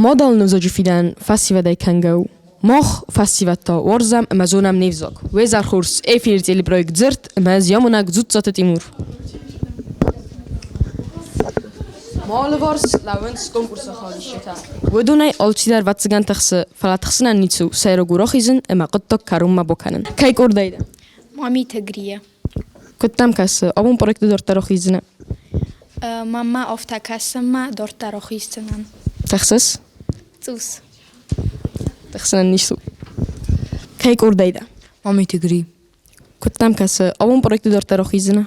Мадӕлон ӕвзаджы фидӕн фӕсивӕдӕй кӕнгӕ у. Мах, фӕсивӕд та, уарзӕм ӕмӕ зонӕм не взаг. Уе зӕр хорз, эфиры телепроект «Дзырд» ӕмӕ ӕз Йамонӕг Дзуццаты Тимур. Мӕ алыварс лӕууынц конкурсы хайадисджытӕ. Уыдонӕй алчидӕр ӕвӕццӕгӕн тыхсы, фӕлӕ тыхсынӕн ницы у, сӕйраг у рахизын ӕмӕ хъуыддаг кӕронмӕ бакӕнын. Кӕй къордӕй дӕ? Мамиты Грия. Куыд дӕм кӕсы, абон проекты дарддӕр ахиздзынӕ? Мамӕ афтӕ кӕсы мӕ дарддӕр ахиздзынӕн. Тыхсыс? Цъус. Тыхсынӕн ницы у. Кӕй къордӕй дӕ? Мамиты Гри. Куыд дӕм кӕсы, абон проекты дарддӕр ахиздзынӕ?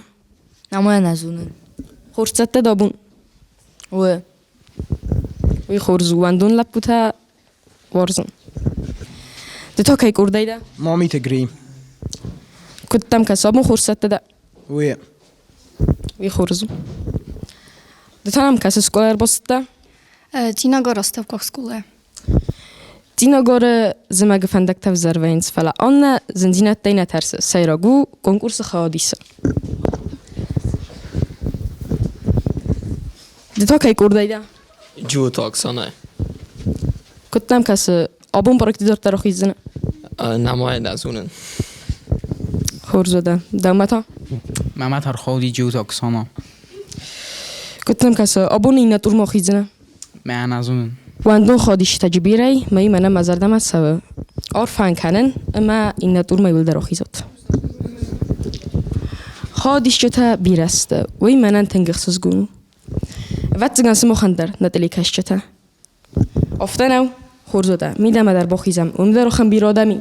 Нӕма нӕ зонын. Хорз цӕттӕ дӕ абон? Уы. Уый хорз у, уӕндон лӕппутӕ уарзын. Ды та кӕй къордӕй дӕ? Мамиты Гри. Куыд дӕм кӕсы, абон хорз цӕттӕ дӕ? Уый. Уый хорз у. Ды та нӕм кӕцы скъолайӕ ӕрбацыдтӕ? Цъинагар астӕуккаг скъолайӕ. Цъинагары зымӕгы фӕндӕгтӕ ӕвзӕр вӕййынц, фӕлӕ Аннӕ зындзинӕдтӕй нӕ тӕрсы. Сӕйраг у конкурсы хайад исы. Ды та кӕй къордӕй дӕ? Джиоты Оксанӕ. Куыд дӕм кӕсы, абон проекты дарддӕр ахиздзынӕ? Нӕма нӕ зонын. Хорз уӕдӕ. Дӕумӕ та? Мӕмӕ та ӕрхауди Джиоты Оксана. Куыд дӕм кӕсы, абон иннӕ турмӕ ахиздзынӕ? Мӕ нӕ зонын. Уӕндон ходиситӕджы бирӕй, мӕй мӕнӕ мӕ зӕрдӕмӕ цӕуы. Арфӕн кӕнын ӕмӕ иннӕ турмӕ иуылдӕр ахизут. Ходисджытӕ бирӕ сты, уый мӕнӕн тынг ӕхсызгон у. Ӕвӕццӕгӕн сымахӕн дӕр нӕ телекӕсджытӕ. Афтӕ нӕу? Хорз уӕдӕ, мидӕмӕ дӕр бахизӕм, уым дӕр ахӕм бирӕ адӕм и.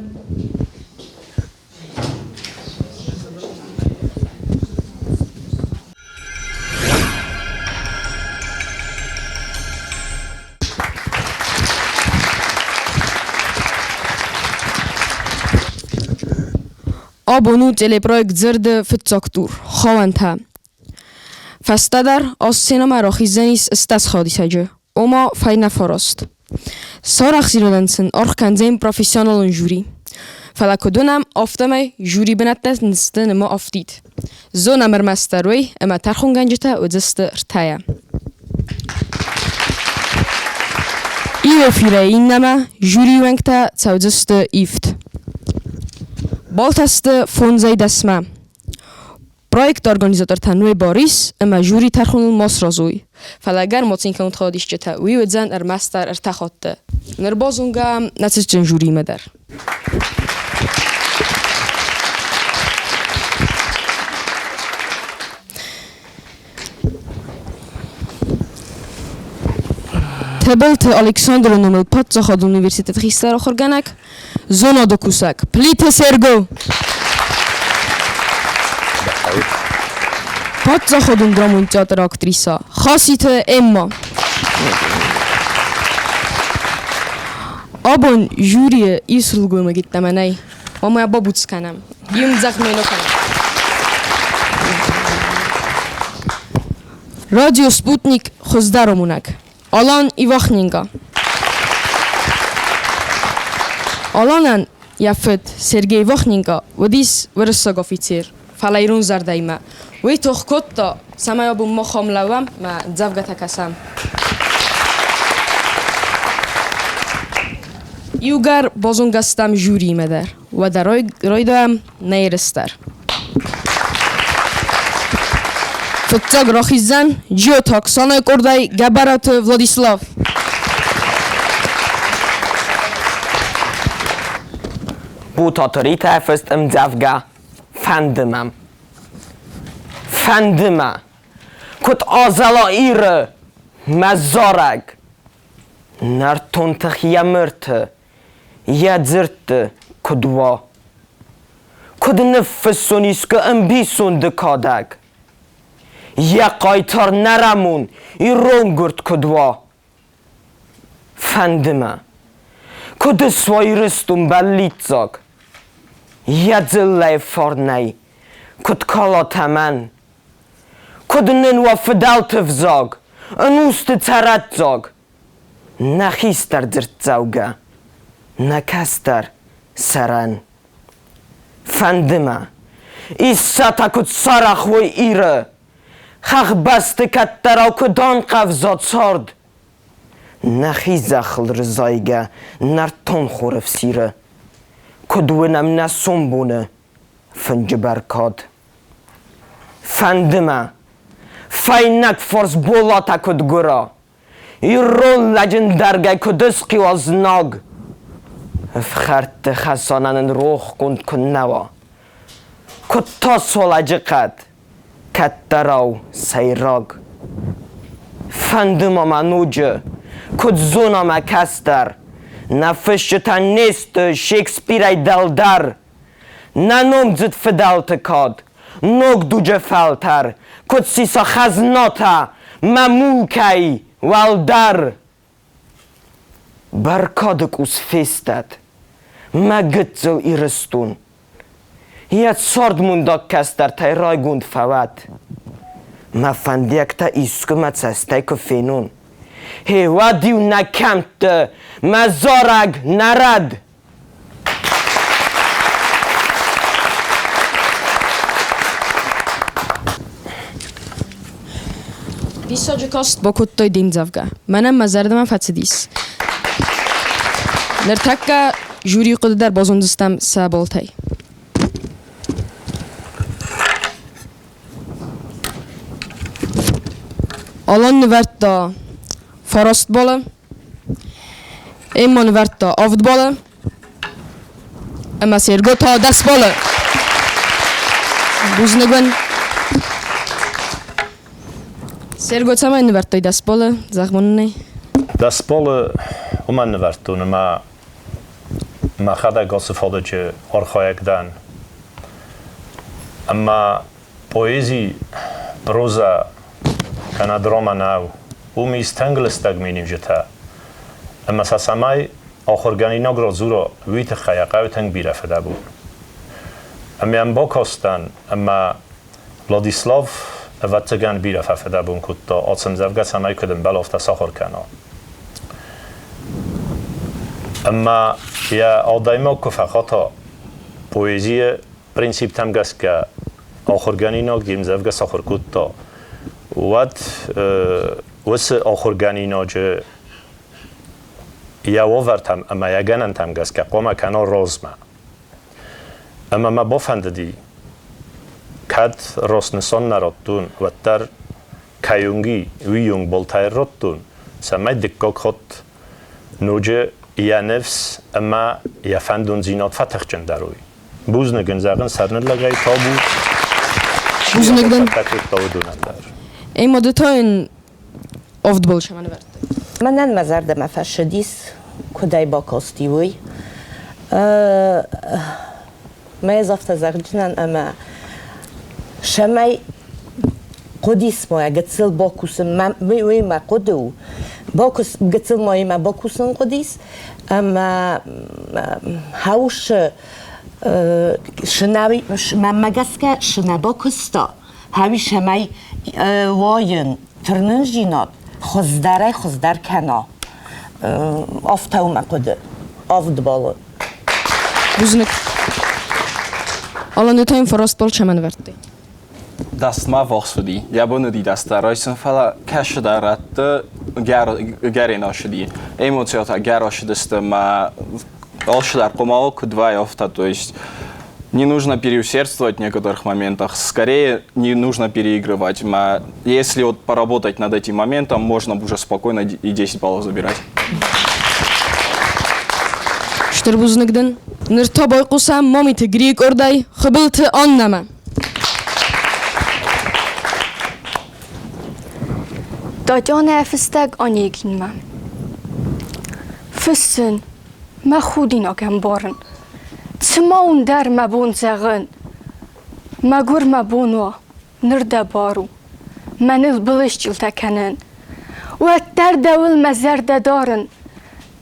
Абон у телепроект «Дзырды» фыццаг тур. Хауӕнтӕ. Фӕстӕдӕр сценӕмӕ рахиздзӕнис стӕсхӕдисӕджы, ома фӕйнӕ фараст. Сарӕхсдзинадӕн сын аргъ кӕндзӕн профессионалон жюри. Фӕлӕ куыд уынӕм, афтӕмӕй жюри бынӕттӕ сты нымы афтид. Зонӕм ӕрмӕстдӕр уый, ӕмӕ тӕрхонгӕнджытӕ уыдзысты ӕртӕйӕ. Иу эфирӕй иннӕмӕ жюрийы уӕнгтӕ цӕудзысты ивд. Баллтӕ сты фондзӕй дӕсмӕ. Проекты организатортӕ Ной Борис ӕмӕ жюри тӕрхоныл ма сразы уой. Фӕлӕ ӕгӕр ма цин кӕнут хайадисджытӕ, уый уыдзӕн ӕрмӕстдӕр ӕртӕ хатты. Ныр базонгӕ нӕ цытджын жюриимӕ дӕр. Тыбылты Александры номыл паддзахадон университеты хистӕр ахуыргӕнӕг, зонады кусӕг Плиты Серго. Паддзахадон драмон театры актриса Хаситы Эмма. Абон жюрийы иу сылгоймаг йеддӕмӕ нӕй. Омӕ бабуц кӕнӕм. Иу мдзӕгъд кӕнӕм. Радио Спутник хуыздӕр амонӕг. Алан Ивахненко. Аланӕн йӕ фыд Сергей Ивахненко уыдис уырыссаг офицер, фӕлӕ ирон зӕрдӕимӕ. Уый тох кодта, цӕмӕй абон мах ам лӕууӕм мӕ ӕмдзӕвгӕтӕ кӕсӕм. Иугӕр базонгӕ стӕм жюриимӕ дӕр, уӕдӕ райдайӕм нӕ ерыс дӕр. Фыццаг рахиздзӕн Джиоты Оксанайы къордӕй Гӕбӕраты Владислав. Бутаты Ритӕ фыст ӕмдзӕвгӕ «Фӕнды мӕм». Фӕнды мӕ, куыд азӕла Иры мӕ зарӕг. Нӕртон тых йӕ мырты, йӕ дзырдты куыд уа. Куыд ныффыссон искуы ӕмбисонды кадӕг? Йӕ хъайтар нӕрӕмон ирон гуырд куыд уа? Фӕнды мӕ, куыд ысуа Ирыстон бӕллиццаг, Йӕ дзыллӕйы фарнӕй куыд кала тӕмӕн, Куыд нын уа фыдӕлты взаг, ӕнусты цӕрӕццаг, Нӕ хистӕр дзырддзӕугӕ, нӕ кӕстӕр сӕрӕн. Фӕнды мӕ, Иссӕтӕ куыд сарӕх уой Иры, Хӕхбӕсты кӕддӕрау куыд анхъӕвза цард. Нӕхи зӕххыл рзайгӕ нӕртон хоры фсиры, Куыд уынӕм нӕ сомбоны фынджы бӕркад. Фӕнды мӕ, фӕйнӕг фарс Болатӕ куыд гуыра, Ирон лӕджы ндӕргӕй куыд ысхъиуа знаг. Ӕфхӕрдты Хӕсанӕн ын рохгонд куы нӕ уа, Куыд та суа лӕджыхъӕд, кӕддӕрау сӕйраг. Фӕнды ма мӕ ноджы, куыд зона мӕ кӕстӕр, Нӕ фысджытӕ не сты Шекспирӕй дӕлдӕр. Нӕ номдзыд фыдӕлты кад, ног дуджы фӕлтӕр, Куыд сиса хӕзнатӕ мӕ мулкӕй уӕлдӕр. Бӕркады къус фестӕд, мӕ гыццыл Ирыстон, Йӕ цардмондаг кӕстӕртӕй райгонд фӕуӕд. Мӕ фӕндиӕгтӕ искуы мӕ цӕстӕй куы фенон, Гъе уӕд-иу нӕ кӕмтты мӕ зарӕг нӕрӕд! Диссаджы каст бакодтой де мдзӕвгӕ. Мӕнӕн мӕ зӕрдӕмӕ фӕцыдис. Ныртӕккӕ жюрийы хъуыды дӕр базондзыстӕм сӕ баллтӕй. Алан нывӕрдта фараст баллы, Эмма нывӕрдта авд баллы, ӕмӕ Серго та 10 баллы. Бузныг уын. Серго, цӕмӕй нывӕрдтай 10 баллы, зӕгъ мын. 10 баллы уымӕн нывӕрдтон, ӕмӕ мӕхӕдӕг ацы фадыджы архайӕг дӕн. Ӕмӕ поэзи, прозӕ кӕнӕ драма нӕу. Уым ис тынг лыстӕг миниуджытӕ. Ӕмӕ сӕ цӕмӕй ахуыргӕнинаг радзура, уый тыххӕй хъӕуы тынг бирӕ фыдӕбон. Ӕмӕ йӕм бакастӕн, ӕмӕ Владислав, ӕвӕццӕгӕн, бирӕ фӕфыдӕбон кодта, ацы ӕмдзӕвгӕ цӕмӕй куыд ӕмбӕла, афтӕ сахуыр кӕна. Ӕмӕ йӕ адӕймаг куы фӕхата, поэзийы принциптӕм гӕсгӕ ахуыргӕнинаг йе мдзӕвгӕ сахуыр кодта, уӕд уыцы ахуыргӕнинаджы йӕ уавӕртӕм ӕмӕ йӕ гӕнӕнтӕм гӕсгӕ хъуамӕ кӕна размӕ. Ӕмӕ мӕ бафӕндыди, кӕд раст нысан нӕ радтон, уӕддӕр кӕйонги, уыйонг болтӕй радтон, цӕмӕй дыккаг хатт ноджы йӕ ныфс ӕмӕ йӕ фӕндондзинад фӕтыхджындӕр уой. Бузныг ын зӕгъын сӕрныллӕгӕй табу. Бузныг дын. Кодта уыдонӕн дӕр. Ӕмӕ ды та йын авд бол цӕмӕн ӕвӕрдтай? Мӕнӕн мӕ зӕрдӕмӕ фӕцыдис, куыд ӕй бакасти, уый. Мӕ ӕз афтӕ зӕгъдзынӕн, ӕмӕ цӕмӕй хъуыдис ма гыццыл бакусын, уый мӕ хъуыды у. Гыццыл ма имӕ бакусын хъуыдис, ӕмӕ хаусы мӕнмӕ гӕсгӕ цы нӕ бакуыста, хауи цӕмӕй уайын тырнындзинад хуыздӕрӕй хуыздӕр кӕна. Афтӕ у мӕ хъуыды. Авд баллы. Бузныг. Алан, ды та йын фараст балл цӕмӕн ӕвӕрдтай? Дастмӕ ввахс уыди. Йӕ бон уыди дастӕ райсын, фӕлӕ кӕсыдӕр рӕтты гӕрен ацыди. Эмоцитӕ гӕр ацыдысты мӕ алцыдӕр хъуымал куыд вӕййы, афтӕ. То есть не нужно переусердствовать в некоторых моментах, скорее не нужно переигрывать. Если вот поработать над этим моментом, можно уже спокойно и 10 баллов забирать. Стыр бузныг дын. Ныр та байхъусӕм Мамиты Грийы къордӕй Хуыбылты Аннӕмӕ. Татьянӕ фыстӕг Онегинмӕ. Фыссын, мӕ худинаг ӕмбарын. Цыма уын дӕр мӕ бон зӕгъын. Мӕгуыр мӕ бон уа, ныр дӕ бар у. Мӕныл былысчъилтӕ кӕнын. Уӕддӕр дӕуыл мӕ зӕрдӕ дарын.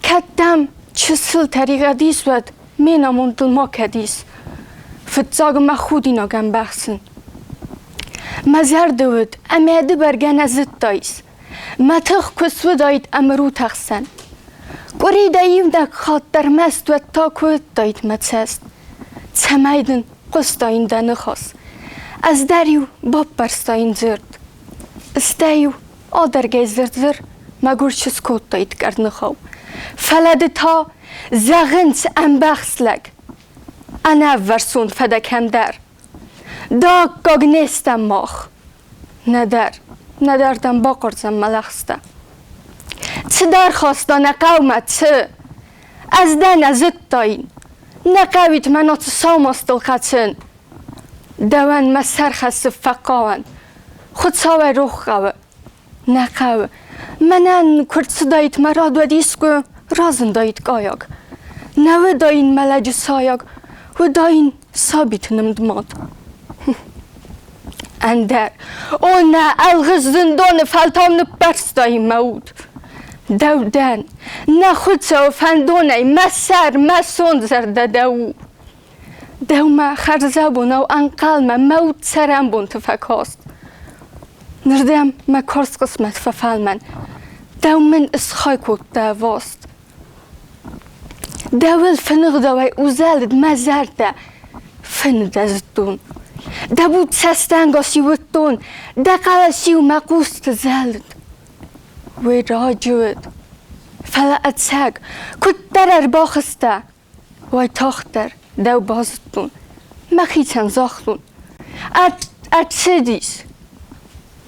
Кӕд дӕм чысыл тӕригъӕд ис, уӕд ме намондыл ма кӕд ис. Фыццаг мӕ худинаг ӕмбӕхсын. Мӕ зӕрды уыд, ӕмӕ ды бӕргӕ нӕ зыдтаис. Мӕ тых куы суыдаид ӕмрутӕхсӕн. Къуыри дӕ иунӕг хатт ӕрмӕст уӕд та куы уыдтаид мӕ цӕст. Цӕмӕй дын хъуыстаин дӕ ныхас. Ӕз дӕр-иу баппӕрстаин дзырд. Стӕй-иу адӕргӕй зыр-зыр Мӕгуыр чи скодтаид къӕрныхау. Фӕлӕ ды та, зӕгъынц, ӕмбӕхст лӕг. Ӕнӕввӕрсон фӕдӕ кӕмдӕр. Дӕ аккаг не стӕм мах. Нӕдӕр, нӕдӕр дӕм бахъардзӕн мӕ лӕгъстӕ. Цыдӕр хаста нӕ хъӕумӕ, цы? Ӕз дӕ нӕ зыдтаин. Нӕ хъӕуид мӕн ацы сау мастыл хӕцын. Дӕуӕн мӕ сӕр хӕссы фӕхъхъауӕн. Хуыцауӕй рох хъӕуы. Нӕ хъӕуы. Мӕнӕн куы рцыдаид мӕ рад, уӕд искуы разындаид къайаг. Нӕ уыдаин мӕ лӕджы сайаг, уыдаин сабиты нымд мад. Ӕндӕр, о нӕ, ӕлгъыст зындоны фӕлтау ныппӕрстаин мӕ уд. Дӕу дӕн, нӕ Хуыцауы фӕндонӕй мӕ сӕр, мӕ сонт зӕрдӕ дӕу у. Дӕумӕ хӕрзӕбонау ӕнхъӕлмӕ мӕ уд цӕрӕнбонты фӕкаст. Ныр дӕм мӕ карз хъысмӕт фӕфӕлмӕн, дӕу мын ысхай кодта ӕваст. Дӕуыл фыныгъдауӕй узӕлыд мӕ зӕрдӕ, фыны дӕ зыдтон. Дӕ буц цӕстӕнгас-иу уыдтон, дӕ хъӕлӕс-иу мӕ хъусты зӕлыд. Уый раджы уыд, фӕлӕ ӕцӕг, куыддӕр ӕрбахызтӕ, Уайтагъддӕр дӕу базыдтон, мӕхицӕн загътон: Ӕрцыдис!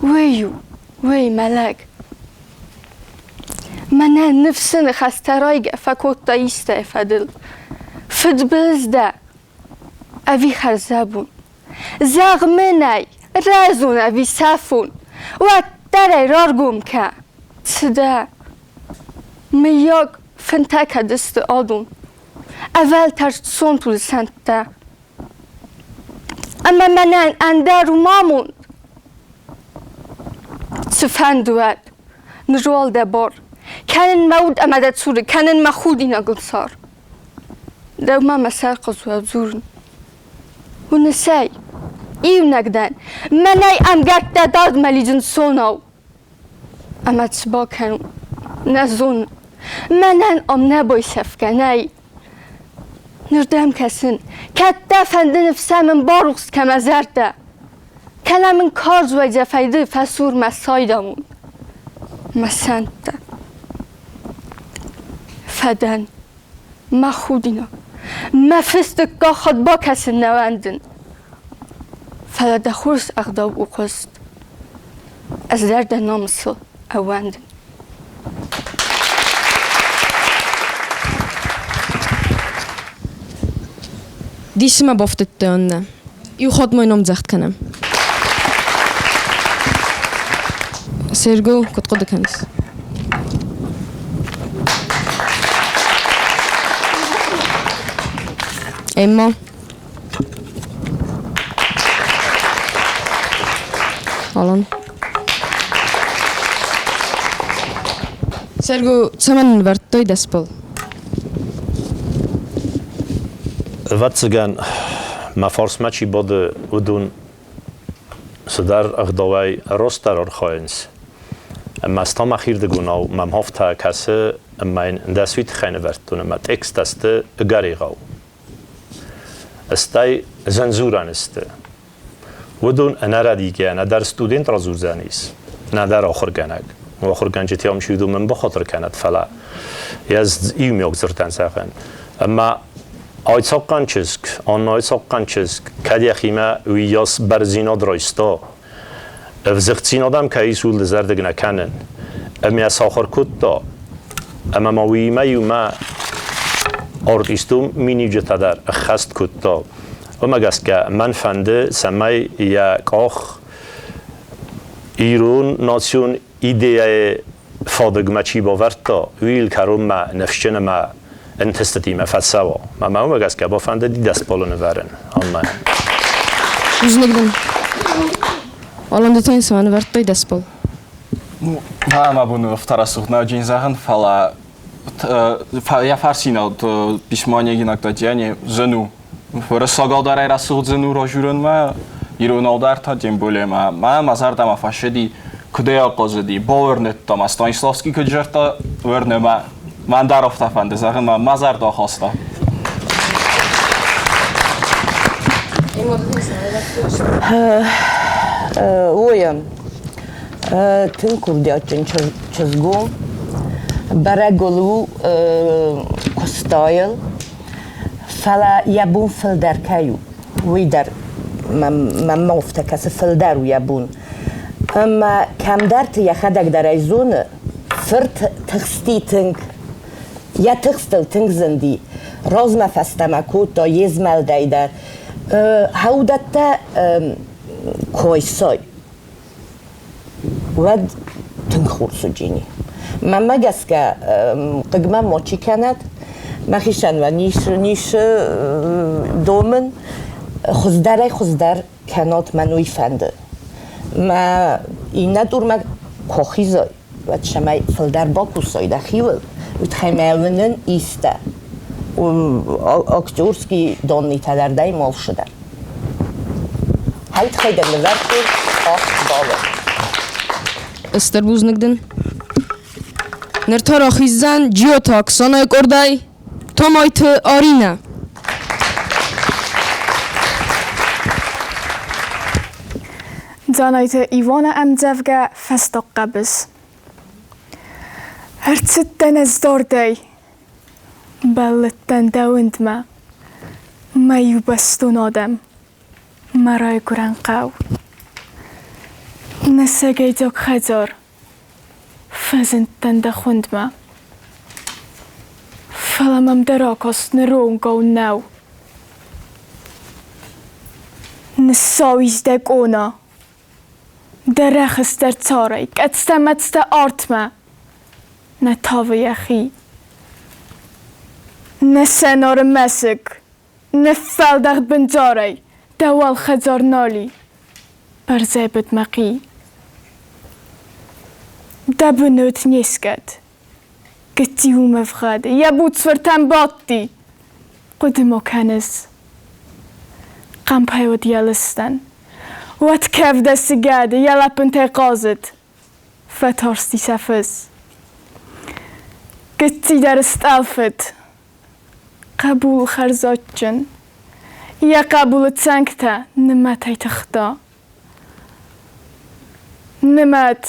Уый у, уый мӕ лӕг. Мӕнӕ ныфсы ныхӕстӕ райгӕ фӕкодта истӕй фӕдыл. Фыдбылыз дӕ ӕви хӕрзӕбон? Зӕгъ мын ӕй, рӕзон ӕви сӕфон, уӕддӕр ӕй раргом кӕ, цы дӕ? Мыййаг, фынтӕ кӕд сты адон? Ӕвӕлтӕрд сонт сӕнттӕ. Ӕмӕ мӕнӕн ӕндӕр у ма амонд. Цыфӕнды уӕд, ныр уал дӕ бар. Кӕнын мӕ уд ӕмӕ дӕ цуры, кӕнын мӕ худинагыл цар. Дӕумӕ мӕ сӕр хъызуа дзурын. Уыныс ӕй, иунӕг дӕн, мӕнӕй ӕмгӕрттӕ дардмӕ лидзынц сонау. Ӕмӕ цы бакӕнон, нӕ зонын. Мӕнӕн ам нӕ байсӕфгӕ нӕй. Ныр дӕм кӕсын, кӕд дӕ фӕнды ныфсӕй мын барухс кӕ мӕ зӕрдӕ. Кӕнӕ мын карз уайдзӕфӕй ды фӕсур мӕ сайдамонд, мӕ сӕнттӕ. Фӕдӕн, мӕ худинаг, мӕ фысты гӕххӕтт бакӕсын нӕ уӕндын. Фӕлӕ дӕ хорз ӕгъдау у хъуыст. Ӕз дӕр дӕ намысыл ӕууӕндын. Дисы мӕ бафтыдтӕ, Аннӕ. Иу хатт ма йын ӕмдзӕгъд кӕнӕм. Серго, куыд хъуыды кӕныс? Эмма. Алан. Серго, цӕмӕн нывӕрдтой дӕ спыл? Ӕвӕццӕгӕн, мӕ фарсмӕ чи бады, уыдон цыдӕр ӕгъдауӕй растдӕр архайынц. Ӕмӕ ӕз та мӕхирдыгонау мӕм афтӕ кӕсы, ӕмӕ йын дӕс уый тыххӕй нывӕрдтон, ӕмӕ тексттӕ сты ӕгӕр егъау. Стӕй зӕндзурӕн сты. Уыдон ӕнӕрӕдийгӕ нӕдӕр студент радзурдзӕнис, нӕдӕр ахуыргӕнӕг. Ахуыргӕнджытӕ ам чи уыдон мын бахатыр кӕнӕд, фӕлӕ ӕз иумиаг дзырдӕн зӕгъын. Ӕмӕ Айцахъхъӕн чызг, Анна Айцахъхъӕн чызг, кӕд йӕхимӕ уыйас бӕрдзинад райста, ӕвзыгъддзинад ӕм кӕй ис, ууыл дызӕрдыг нӕ кӕнын. Ӕмӕ йӕ сахуыр кодта, ӕмӕ ма уыимӕ иумӕ артистон миниуджытӕ дӕр ӕххӕст кодта. Уымӕ гӕсгӕ мӕн фӕнды, цӕмӕй йӕ къах ирон национ идейӕйы фадыгмӕ чи бавӕрдта, уый кӕронмӕ ныфсджын ӕмӕ ӕнтыстытимӕ фӕцӕуа. Мӕ уымӕ гӕсгӕ бафӕндыди дӕсбалы нывӕрын Аннӕйӕн. Бузныг дын. Алан, ды та йын цӕмӕ нывӕрдтай дӕсбал? Ну, мӕ бон ӕфтӕрӕсугъд нӕ джин зӕгъын, фӕлӕ йӕ фарсинал письмо Онегинаг Татьяне зын у. Уырыссагау дӕр ӕй рӕсугъд зын у разурынмӕ, иронау дӕр та тем более ма мӕ зӕрдӕмӕ фӕцыди, куыд ӕй ахъазыди, бауырныдта мӕ Станиславский куыд зӕрдта, уырны мӕ. Мӕн дӕр афтӕ фӕнды зӕгъын, мӕ зӕрдӕ ахаста. Ой, Тынг курдиатджын чызг у. Бӕрӕг ыл у куыстайыл, фӕлӕ йӕ бон фылдӕр кӕй у, уый дӕр мӕнмӕ афтӕ кӕсы, фылдӕр у йӕ бон. Ӕмӕ кӕмдӕрты йӕхӕдӕг дӕр ӕй зоны, фырт тыхсти тынг. Йӕ тыхстыл тынг зынди. Размӕ фӕстӕмӕ кодта йе змӕлдӕй дӕр. Хӕудӕттӕ койсой. Уӕд тынг хорз уыди. Мӕнмӕ гӕсгӕ, хъыг мӕм мачи кӕнӕд. Мӕхицӕн уӕ ницы домын. Хуыздӕрӕй хуыздӕр кӕнот, мӕн уый фӕнды. Мӕ иннӕ дурмӕ куы хизой, уӕд цӕмӕй фылдӕр бакусой дӕхиуыл, уый тыххӕй мӕ уынын истӕ. Актерский доннитӕ дӕр дӕй молшы дӕр. Хай тыххӕй дӕр нывӕрдтой 8 баллы. Стыр бузныг дын. Ныр та рахиздзӕн Джиоты Оксанайы къордӕй Томайты Аринӕ. Дзанайты Иваны ӕмдзӕвгӕ «Фӕстаг хъӕбыс». Ӕрцыдтӕн ӕз дардӕй, бӕллыдтӕн дӕ уындмӕ, мӕ иубӕстон адӕм, мӕ райгуырӕн хъӕу. Нӕ сӕгӕйдзаг хӕдзар, фӕзындтӕн дӕ хуындмӕ. Фӕлӕ мӕм дӕ ракаст ныронгау нӕу. Ныссау ис дӕ къона, дӕ рӕхыс дӕр царӕй, кӕцтӕ-мӕцтӕ артмӕ нӕ тавы йӕхи. Нӕ сӕнары мӕсыг, ныффӕлдӕхт бындзарӕй, дӕ уӕлхӕдзар нал и, бӕрзӕйбыд мӕхъи. Дӕ бынат не скӕд, гыцци у ме вгъӕды, йӕ буц фыртӕн бадти. Хъуыды ма кӕныс? Хъӕмпӕй уыд йӕ лыстӕн. Уӕд кӕвдӕсы гӕды йӕ лӕппынтӕй хъазыд. Фӕтарсти сӕ фыс. Гыцци дӕр ыстъӕлфыд. Хъӕбул хӕрзадджын. Йӕ хъӕбулы цӕнгтӕ нымӕтӕй тыхта. Нымӕт,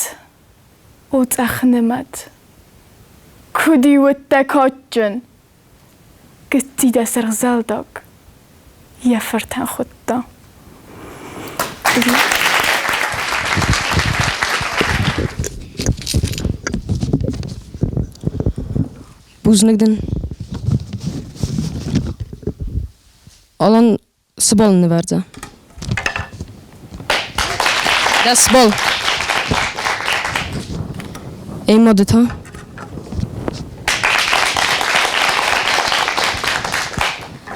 о цъӕх нымӕт, куыд-иу уыдтӕ кадджын, Гыцци дӕ сырхзӕлдаг йӕ фыртӕн хуыдта. Бузныг дын. Алан цы бал нывӕрдза? 10 балл. Ӕмӕ ды та?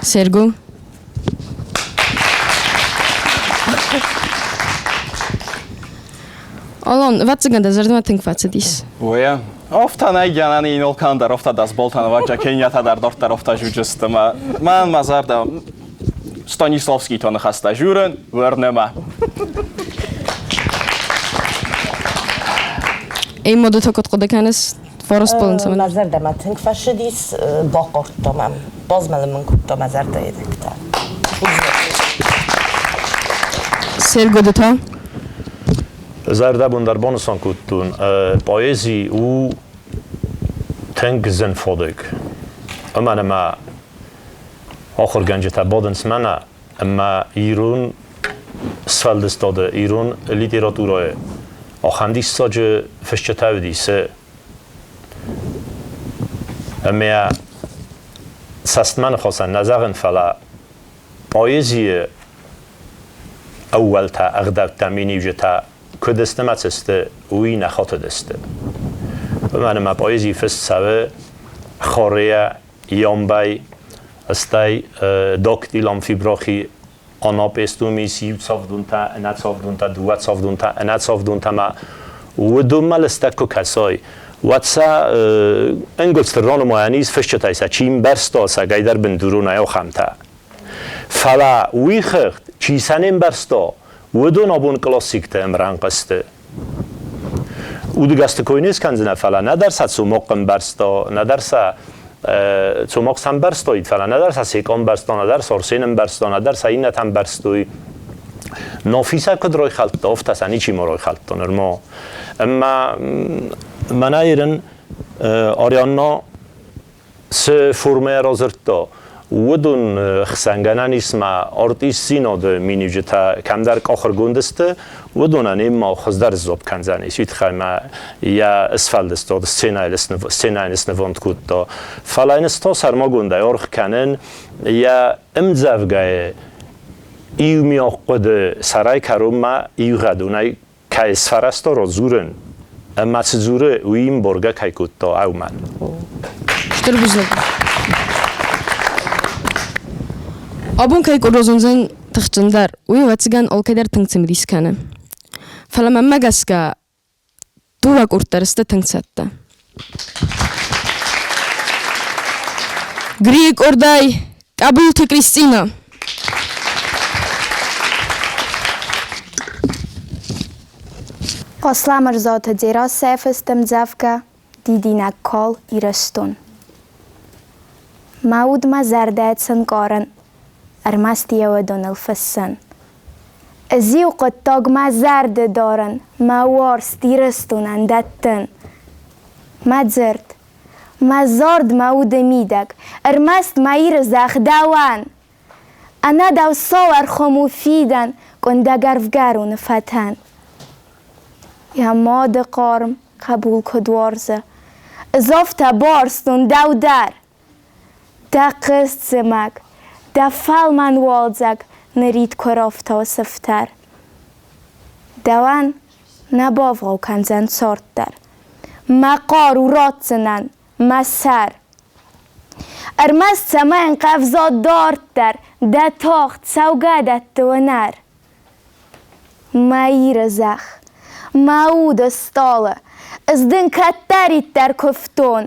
Серго? Алан, ӕвӕццӕгӕн дӕ зӕрдӕмӕ тынг фӕцыдис. Уе, афтӕ нӕй гӕнӕн инолкан дӕр, афтӕ 10 баллтӕ нывӕрджа, Кенията дӕр дарддӕр афтӕ жуджысты. Мӕн мӕ зӕрдӕ Станиславский та ныхӕстӕ журын, уырны мӕ. Ӕмӕ ды та куыд хъуыды кӕныс? 9 баллы цӕмӕн? Мӕ зӕрдӕмӕ тынг фӕцыдис, бахъардта мӕм, базмӕлын мын кодта мӕ зӕрдӕйы дӕгтӕ. Серго, ды та? Зӕрдӕбын дӕр банысан кодтон, поэзи у тынг зын фадыг. Уымӕн ӕмӕ ахуыргӕнджытӕ бадынц мӕнӕ ӕмӕ ирон сфӕлдыстады, ирон литературӕйы ахӕм диссаджы фысджытӕ уыдис. Ӕмӕ цӕстмӕ ныхасӕн нӕ зӕгъын, фӕлӕ поэзийы ӕууӕлтӕ, ӕгъдӕуттӕ, миниуджытӕ куыд сты мӕ цы сты, уый нӕ хатыдысты. Уымӕн ӕмӕ поэзийы фыст цӕуы хорейӕ, ямбӕй, стӕй дактил амфибрахи анапестумис иу цавдунтӕ, ӕнӕцавдунтӕ, дыууӕ цавдунтӕ, ӕнӕцавдунтӕ ӕмӕ уыдонмӕ лыстӕг куы кӕсай, уӕд сӕ ӕнгуылдзты ранымайӕн ис фысджытӕй сӕ чи мбӕрста, сӕгӕйдӕр бындуронӕй ахӕмтӕ. Фӕлӕ уый хыгъд, чи сӕ не мбӕрста, уыдон абон классикты ӕмрӕнхъ сты. Удыгӕсты кой не скӕндзынӕ, фӕлӕ нӕдӕр сӕ Цумахъ ӕмбӕрста, нӕдӕр сӕ Цумахъ сӕ ӕмбӕрстаид, фӕлӕ нӕдӕр сӕ Секъа ӕмбӕрста, нӕдӕр сӕ Арсен ӕмбӕрста, нӕдӕр сӕ иннӕтӕ ӕмбӕрстой. Нафи сӕ куыд райхӕлдта, афтӕ сӕ ничима райхӕлдта нырма. Ӕмӕ мӕнӕ ирын Арианна цы формӕйӕ радзырдта, уыдон хсӕнгӕнӕн ис ма артистдзинады миниуджытӕ кӕмдӕр къахыргонд сты, уыдонӕн ӕм ма хуыздӕр сдзуапп кӕндзӕнис. Уый тыххӕй ма йӕ сфӕлдыстад сценӕйы снывонд кодта. Фӕлӕ йын ӕз та сӕрмагондӕй аргъ кӕнын йӕ ӕмдзӕвгӕйы иумиаг хъуыды сӕрӕй кӕронмӕ иугъӕдонӕй кӕй сфӕрӕзта радзурын ӕмӕ цы дзуры, уый йын боргӕ кӕй кодта, уымӕн. Стыр бузныг. Абон кӕй къуырдозондзӕн тыхджындӕр, уый, ӕвӕццӕгӕн, алкӕйдӕр тынг цымыдис кӕны. Фӕлӕ мӕнмӕ гӕсгӕ, дыууӕ къорд дӕр сты тынг цӕттӕ. Грийы къордӕй Къӕбулты Кристинӕ. Аслӕмырзаты Дзерассӕ фыст ӕмдзӕвгӕ «Дидинӕг кал Ирыстон». Мӕ уд мӕ зӕрдӕ цы нкъарын, ӕрмӕст йӕ уыдоныл фыссын. Ӕз-иу хъуыддаг мӕ зӕрды дарын, мӕ уарзт Ирыстонӕн дӕттын. Мӕ дзырд, мӕ зард мӕ уды мидӕг, ӕрмӕст мӕ Иры зӕхх дӕуӕн. Ӕнӕдау сау ӕрхуым у фидӕн, къуындӕг ӕрвгӕроны фӕтӕн. Йӕ мады хъарм хъӕбул куыд уарзы, ӕз афтӕ барстон дӕу дӕр. Дӕ хъызт зымӕг, дӕ фӕлмӕн уалдзӕг нырид куы рафтауы сыфтӕр. Дӕуӕн нӕ бавгъау кӕндзӕн цард дӕр. Мӕ хъару ратдзынӕн, мӕ сӕр. Ӕрмӕст цӕмӕй ӕнхъӕвза дарддӕр дӕ тагъд цӕугӕдӕтты уынӕр. Мӕ Иры зӕхх, мӕ уды стъалы, ӕз дын кӕддӕриддӕр куывтон.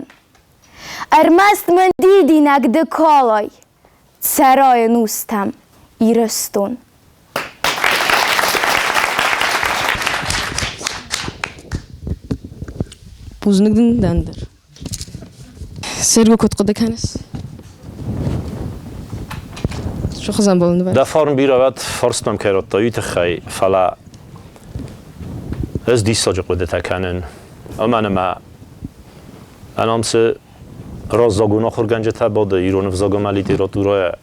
Ӕрмӕст мын дидинӕг ды калай, цӕрай ӕнустӕм, Ирыстон. Бузныг дын дӕн дӕр. Серго куыд хъуыды кӕныс? Цы хуызӕн был Дӕ фарн бирӕ уӕд фарст мӕм кӕй радтай, уый тыххӕй, фӕлӕ ӕз диссаджы хъуыдытӕ кӕнын. Уымӕн ӕмӕ ӕнам цы раззагон ахуыргӕнджытӕ бады ирон ӕвзаг ӕмӕ литературӕйӕ,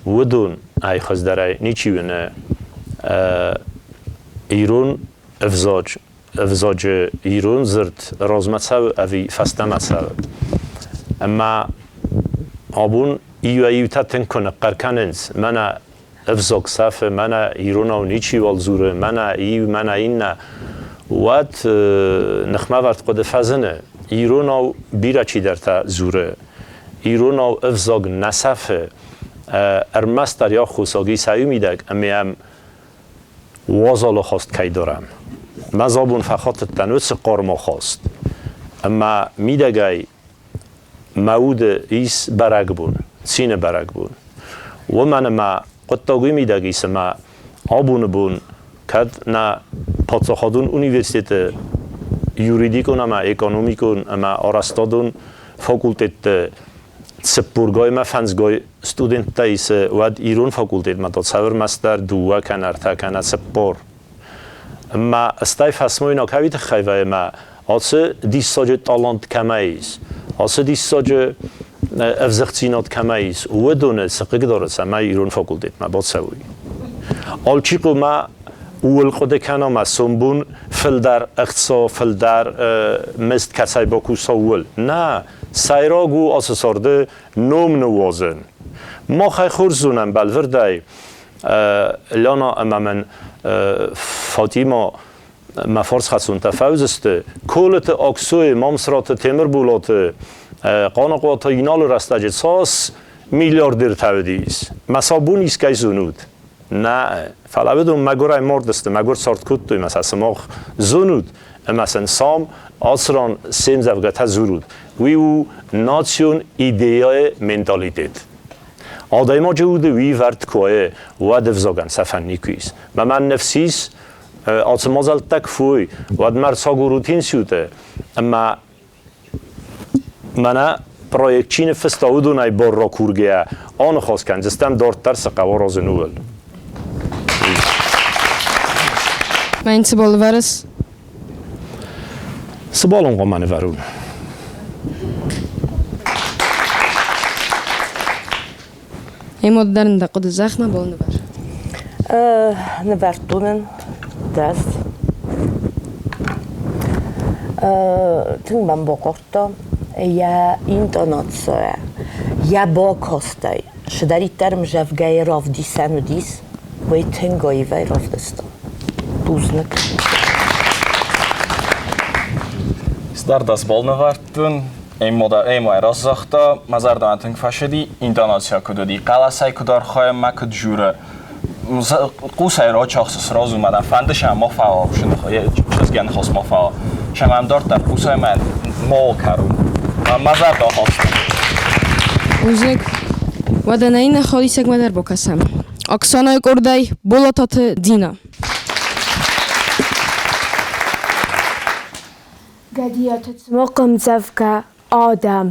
уыдон ӕй хуыздӕрӕй ничи уыны. Ирон ӕвзаджы ӕвзаджы ирон дзырд размӕ цӕуы ӕви фӕстӕмӕ цӕуы. Ӕмӕ абон иуӕй-иутӕ тынг куы ныхъхъӕр кӕнынц, мӕнӕ ӕвзаг сӕфы, мӕнӕ иронау ничиуал дзуры, мӕнӕ иу, мӕнӕ иннӕ, уӕд ныхмӕвӕрд хъуыды фӕзыны. Иронау бирӕ чидӕртӕ дзуры, иронау ӕвзаг нӕ сӕфы, ӕрмӕстдӕр йӕ аххосаг ис ӕй мидӕг, ӕмӕ йӕм уазалы хост кӕй дарӕм. Мӕ забон фӕхатыдтӕн уыцы хъармы хост, ӕмӕ мидӕгӕй мӕ уды ис бӕрӕгбон, цины бӕрӕгбон. Уымӕн ӕмӕ хъуыддаг уый мидӕг ис, ӕмӕ абоны бон кӕд нӕ паддзахадон университеты юридикон ӕмӕ экономикон ӕмӕ арӕзтадон факультетты цыппургай ӕмӕ фӕндзгай студенттӕ исы, уӕд ирон факультетмӕ та цавӕр мастер дыууӕ кӕнӕ ӕртӕ кӕнӕ цыппор. Ӕмӕ стӕй фӕсмойнаг кӕй тыххӕй вӕййы ӕмӕ ацы диссаджы талант кӕмӕ ис, ацы диссаджы ӕвзыгъддзинад кӕмӕ ис, уыдоны цы хъыгдары, цӕмӕй ирон факультетмӕ бацӕуой. Алчи хъуамӕ ууыл хъуыды кӕна ӕмӕ сомбон фылдӕр ӕхца, фылдӕр мызд кӕцӕй бакуса, ууыл. Нӕ, сӕйраг у ацы царды ном ныууадзын. Махӕй хорз зонӕм бӕлвырдӕй, Лена ӕмӕ мын Фатима мӕ фарсхӕцунтӕ фӕуыдзысты. Колыты Аксойы, Мамсыраты Темырболаты, Хъаныхъуаты Иналы рӕстӕджы цас миллиардертӕ уыдис. Мӕ сӕ бон искӕй зонут? Нӕ, фӕлӕ уыдон мӕгуырӕй мардысты, мӕгуыр цард кодтой мӕ сӕ сымах зонут ӕмӕ сын сам ацы ран се мдзӕвгӕтӕ дзурут. Уый у национ идеяйы менталитет. Адӕймаджы уды уый вӕрд куы уа, уӕд ӕвзагӕн сӕфӕн никуы ис. Мӕ мӕн ныфс ис, ацы мадзӕлттӕ куы фой, уӕд мӕ ӕрцагурут институты ӕмӕ мӕнӕ проект чи ныффыста, уыдонӕй бар ракургӕйӕ аныхас кӕндзыстӕм, дарддӕр цы хъӕуы аразын, ууыл. Мӕ ин цибал ӕвӕрыс? Цыбалон хъуамӕ нывӕрон? Эмод дӕр ын дӕ хъуыды зӕхмӕ бол нывӕр. Нывӕрдтон ын дӕс. Тынг мӕм бахъардта йӕ интонацийӕ, йӕ бакастӕй. Цыдӕриддӕр ӕмдзӕвгӕйы равдисӕн уыдис, уый тынг аивӕй равдыста. Бузныг. Цыдӕр дӕс бол нывӕрдтон, ӕмӕ раст загъта, мӕ зӕрдӕмӕ тынг фӕцыди, интонацийӕ куыд уыди, хъӕлӕсӕй куыд архайы ӕмӕ куыд журы. Хъусӕй рачахсы сразу мӕ фӕнды сӕ ма фӕуа, чызгӕн ныхас ма фӕуа. Сӕ мӕм дарддӕр хъусӕй мӕ ма кӕрон. Мӕ зӕрдӕ ахаста. Бузныг. Уӕдӕ нӕ иннӕ холисӕгмӕ дӕр бакӕсӕм. Оксанайы къордӕй Болататы Дина. Гӕдиаты Цмыхъы ӕмдзӕвгӕ Адӕм.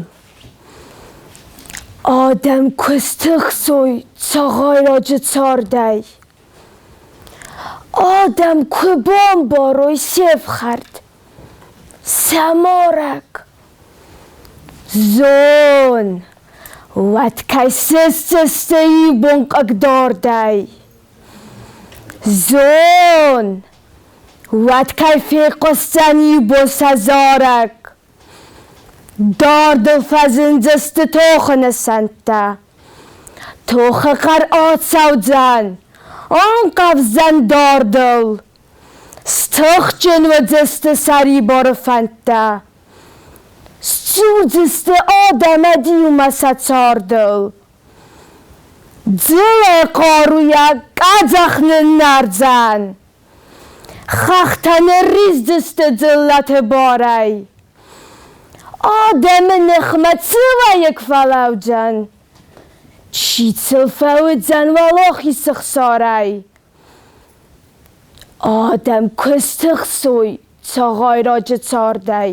Адӕм куы стыхсой цагъайраджы цардӕй, Адӕм куы бамбарой се фхӕрд, сӕ марӕг. Зон, уӕд кӕй сыстдзысты ибон хъыгдардӕй. Зон, уӕд кӕй фехъуысдзӕн ибон сӕ зарӕг. Дардыл фӕзындзысты тохы нысӕнттӕ. Тохы хъӕр ацӕудзӕн, анхъӕвздзӕн дардыл. Стыхджын уыдзысты сӕрибары фӕндтӕ. Сдзурдзысты адӕмӕд иумӕ сӕ цардыл. Дзылы хъаруйӕ къӕдзӕх ныннӕрдзӕн. Хӕхтӕ нырриздзысты дзыллӕты барӕй. Адӕмы ныхмӕ цы уӕйыг фӕлӕудзӕн? Чи сыл фӕуыдзӕн уӕлахиз хсарӕй? Адӕм куы стыхсой цагъайраджы цардӕй,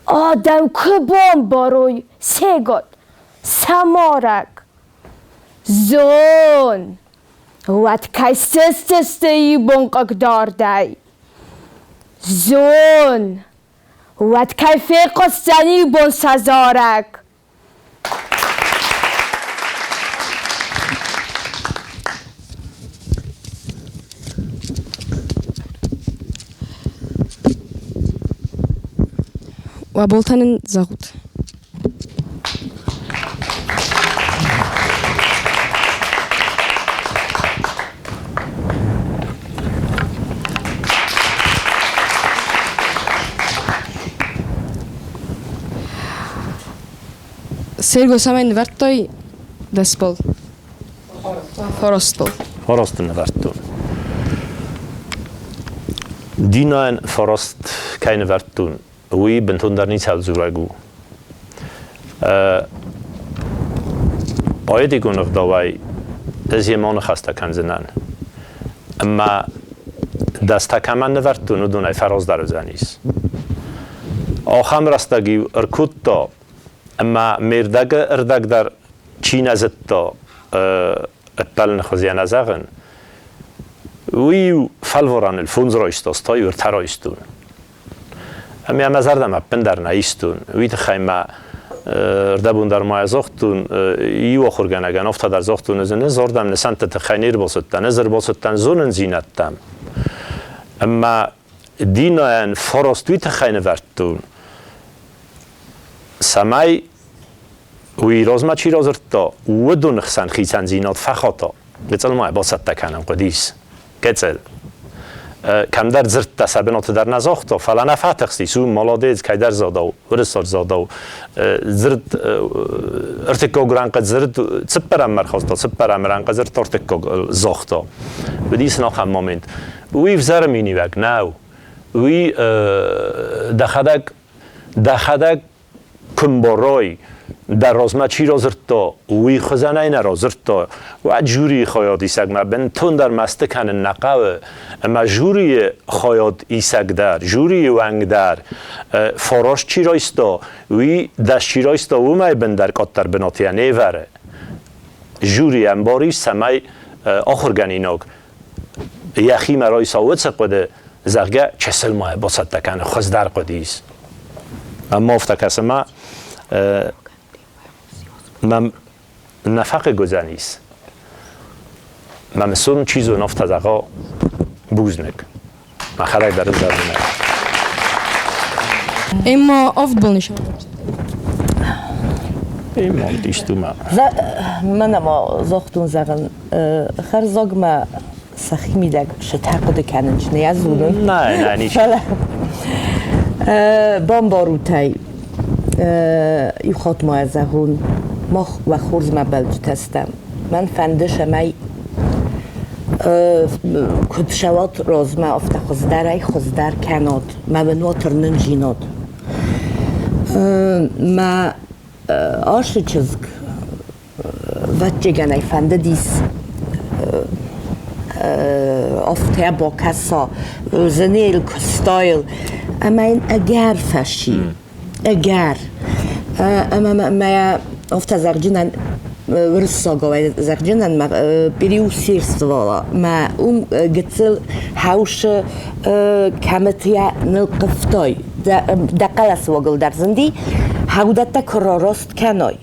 адӕм куы бамбарой сегад, сӕ марӕг. Зон, уӕд кӕй сыстысты ибон хъыгдардӕй. Зон, уӕд кӕй фехъуысдзӕн ибон сӕ зарӕг. Уӕ болтӕ нын зӕгъут. Серго цӕмӕй нывӕрдтай дӕс бол? Фараст бол. Фарасты нывӕрдтон. Динайӕн фараст кӕй нывӕрдтон, уый бынтондӕр ницӕуыл дзурӕг у. Поэтикон ӕгъдауӕй ӕз йемӕ ныхӕстӕ кӕндзынӕн. Ӕмӕ дӕстӕ кӕмӕн нывӕрдтон, уыдонӕй фӕраздӕр уыдзӕнис. Ахӕм рӕстӕг-иу ӕркодта, ӕмӕ ме рдӕгы ӕрдӕг дӕр чи нӕ зыдта, ӕппӕлыны хуызы йӕ нӕ зӕгъын, уый-иу фӕлварӕныл фондз райста, стӕй-иу ӕртӕ райстон. Ӕмӕ мӕ зӕрдӕмӕ ӕппындӕр нӕ истон. Уый тыххӕй мӕ рдӕбон дӕр ма загътон, иу ахуыргӕнӕгӕн афтӕ дӕр загътон, ӕз ын ӕз ардӕм нысӕнтты тыххӕй не рбацыдтӕн, ӕз ӕрбацыдтӕн зонындзинӕдтӕм. Ӕмӕ Динайӕн фараст уый тыххӕй нывӕрдтон, цӕмӕй уый размӕ чи радзырдта, уыдоны хсӕн хицӕндзинад фӕхата. Гыццыл ма бацӕттӕ кӕнын хъуыдис. Гыццыл. Кӕмдӕр дзырдтӕ сӕ бынаты дӕр нӕ загъта, фӕлӕ нӕ фӕтыхстис, у молодец, кӕйдӕр задау, уырыссаг задау. Дзырд ӕртыккаг рӕнхъы дзырд цыппӕрӕм ӕрхаста, цыппӕрӕм рӕнхъы дзырд ӕртыккаг загъта. Уыдис ын ахӕм момент. Уый ӕвзӕры миниуӕг нӕу. Уый дӕхӕдӕг дӕхӕдӕг куы мбарай, дӕ размӕ чи радзырдта, уый хуызӕнӕй нӕ радзырдта, уӕд жюрийы хайадисӕгмӕ бынтондӕр мӕсты кӕнын нӕ хъӕуы. Ӕмӕ жюрийы хайадисӕг дӕр, жюрийы уӕнг дӕр фараст чи райста, уый дӕс чи райста, уымӕй бындӕр къаддӕр бынаты йӕ не вӕры. Жюри ӕмбарис, цӕмӕй ахуыргӕнинаг. Йӕхимӕ райса уыцы хъуыды, зӕгъгӕ, чысыл ма бацӕттӕ кӕны, хуыздӕр хъуыды ис. Ӕмӕ афтӕ кӕсы мӕ, мӕм нӕ фӕхъыг уыдзӕнис. Мӕм сон чи зоны афтӕ зӕгъа, бузныг. Мӕхӕдӕг дӕр ын зӕгъдзынӕн. Эмма авд боны Эмма истума. Мӕнӕ ма загътон зӕгъын, хӕрзаг ма сӕхимидӕг сытӕ хъуыды кӕнын чи нӕ зонын. Нӕ, нӕ, ничи. Фӕлӕ бамбарутӕй иу хатт ма зӕгъон, мах уӕ хорзмӕ бӕлджытӕ стӕм. Мӕн фӕнды, цӕмӕй куыд цӕуат размӕ, афтӕ хуыздӕрӕй хуыздӕр кӕнат, мӕ уын уа тырнындзинад. Мӕ ацы чызг ӕвӕццӕгӕн ӕй фӕндыдис афтӕ бакӕса зыныл, куыстайыл, ӕмӕ йын ӕгӕр фӕци, ӕгӕр. Ӕмӕ мӕ афтӕ зӕгъджынӕн уырыссагау зӕгъджынӕн мӕ переусердствовала. Мӕ уым гыццыл хаусы кӕмыты нылхъывтой. Дӕ хъӕлӕсы уагыл дӕр зынди, хӕудӕттӕ куы рараст кӕной,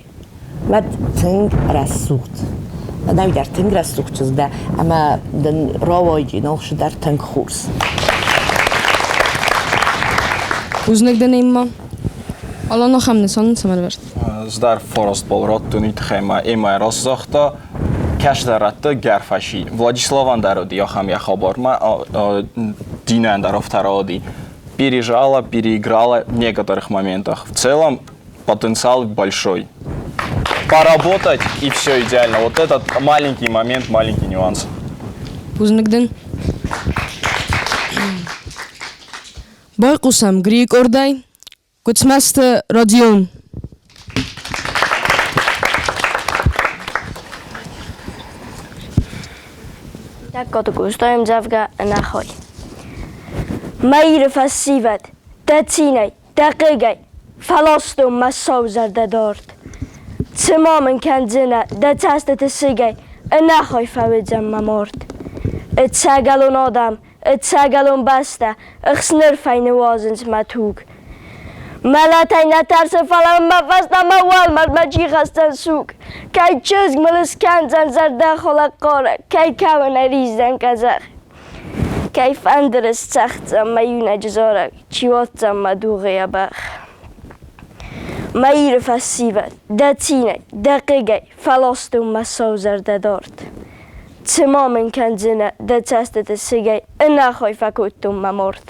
уӕд тынг рӕсугъд. Нӕу дӕр тынг рӕсугъд чызг дӕ, ӕмӕ дын рауайди нохсы дӕр тынг хорз. Бузныг дын, Эмма. Алан ахӕм нысан цӕмӕн ӕвӕрд? Ӕз дӕр форостбол радтон уый тыххӕй ма Эммӕ раст загъта, кӕсдӕр радта гӕрфӕси. Владиславӕн дӕр уыди ахӕм йӕ хабармӕ, Динӕн дӕр афтӕ рауади. Пережала, переиграла в некоторых моментах. В целом потенциал большой. Поработать и все идеально. Вот этот маленький момент, маленький нюанс. Бузныг дын. Байхъусӕм Грийы къордӕй Гуыцмӕзты Родион. Тӕккоты Къостайы ӕмдзӕвгӕ ӕнӕхай. Мӕ Иры фӕсивӕд, дӕ цинӕй, дӕ хъыгӕй фӕластон мӕ сау зӕрдӕ дард. Цы ма мын кӕндзынӕ дӕ цӕстыты сыгӕй, ӕнӕхай фӕуыдзӕн мӕ мард. Ӕцӕгӕлон адӕм, ӕцӕгӕлон бӕстӕ, ӕхснырфӕй ныуадзынц мӕ туг. Мӕлӕтӕй нӕ тӕрсын, фӕлӕ мӕ фӕстӕмӕ уӕлмӕрдмӕ чи хӕсдзӕн суг? Кӕй чызг мыл скӕндзӕн зӕрдӕхалӕг хъарӕг, кӕй кӕуын ӕриздзӕн къӕдзӕх? Кӕй фӕндыры сцӕгъддзӕн мӕ иунӕджы зарӕг, чи уадздзӕн мӕ дугъы йӕ бӕх? Мӕ Иры фӕсивӕд, дӕ цинӕй, дӕ хъыгӕй фӕластон мӕ сау зӕрдӕ дард. Цы ма мын кӕндзынӕ дӕ цӕстыты сыгӕй, ӕнӕхай фӕкодтон мӕ мард.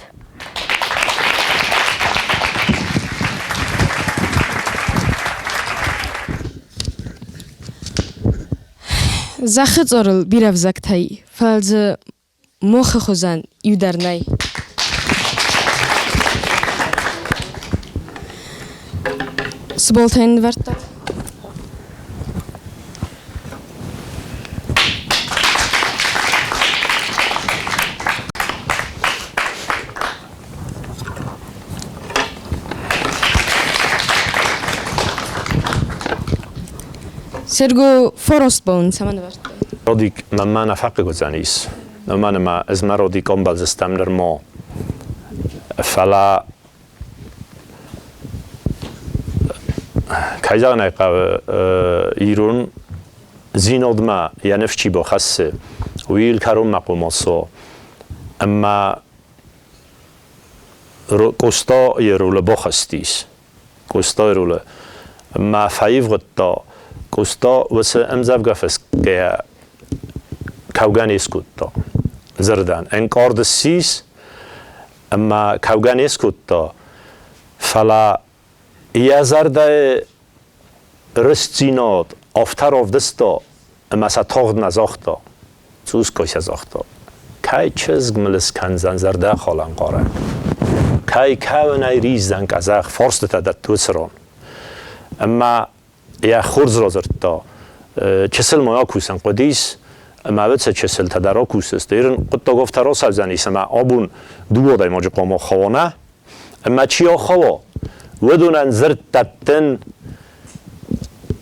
Зӕххы цъарыл бирӕ ӕвзӕгтӕ и, фӕлӕ дзы мохы хуызӕн иу дӕр нӕй. Цы болтӕ йын нывӕрдтат? Серго Форостболн цӕмӕн ӕвӕрдтай? Родик мӕнмӕ нӕ фӕхъыг уыдзӕнис. Уымӕн ӕмӕ ӕз мӕ Родик ӕмбӕлдзыстӕм нырма. Фӕлӕ кӕй зӕгъын ӕй хъӕуы, ирон зинодмӕ йӕ ныфс чи бахӕссы, уый йыл кӕронмӕ хъуамӕ цӕуа. Ӕмӕ Къоста йӕ ролы бахӕстис. Къостайы ролы. Ӕмӕ фӕивгъуыдта, Къоста уыцы ӕмдзӕвгӕ фысгӕйӕ кӕугӕ не скодта дзырдӕн. Ӕнкъард ссис ӕмӕ кӕугӕ не скодта, фӕлӕ йӕ зӕрдӕйы рыстдзинад афтӕ равдыста, ӕмӕ сӕ тагъд нӕ загъта, цъусгай сӕ загъта. Кӕй чызг мыл скӕндзӕн зӕрдӕхалӕн хъарӕг? Кӕй кӕуынӕй риздзӕн къӕдзӕх фарстытӕ дӕтты уыцы ран? Ӕмӕ йӕ хорз радзырдта, чысыл ма акусӕн хъуыдис, ӕмӕ уыцы чысылтӕ дӕр акусыс. Ирын хъуыддаг афтӕ рацӕудзӕнис, ӕмӕ абон дыууӕ адӕймаджы хъуамӕ хауа, Ӕмӕ чи охауа, уыдонӕн дзырд дӕттын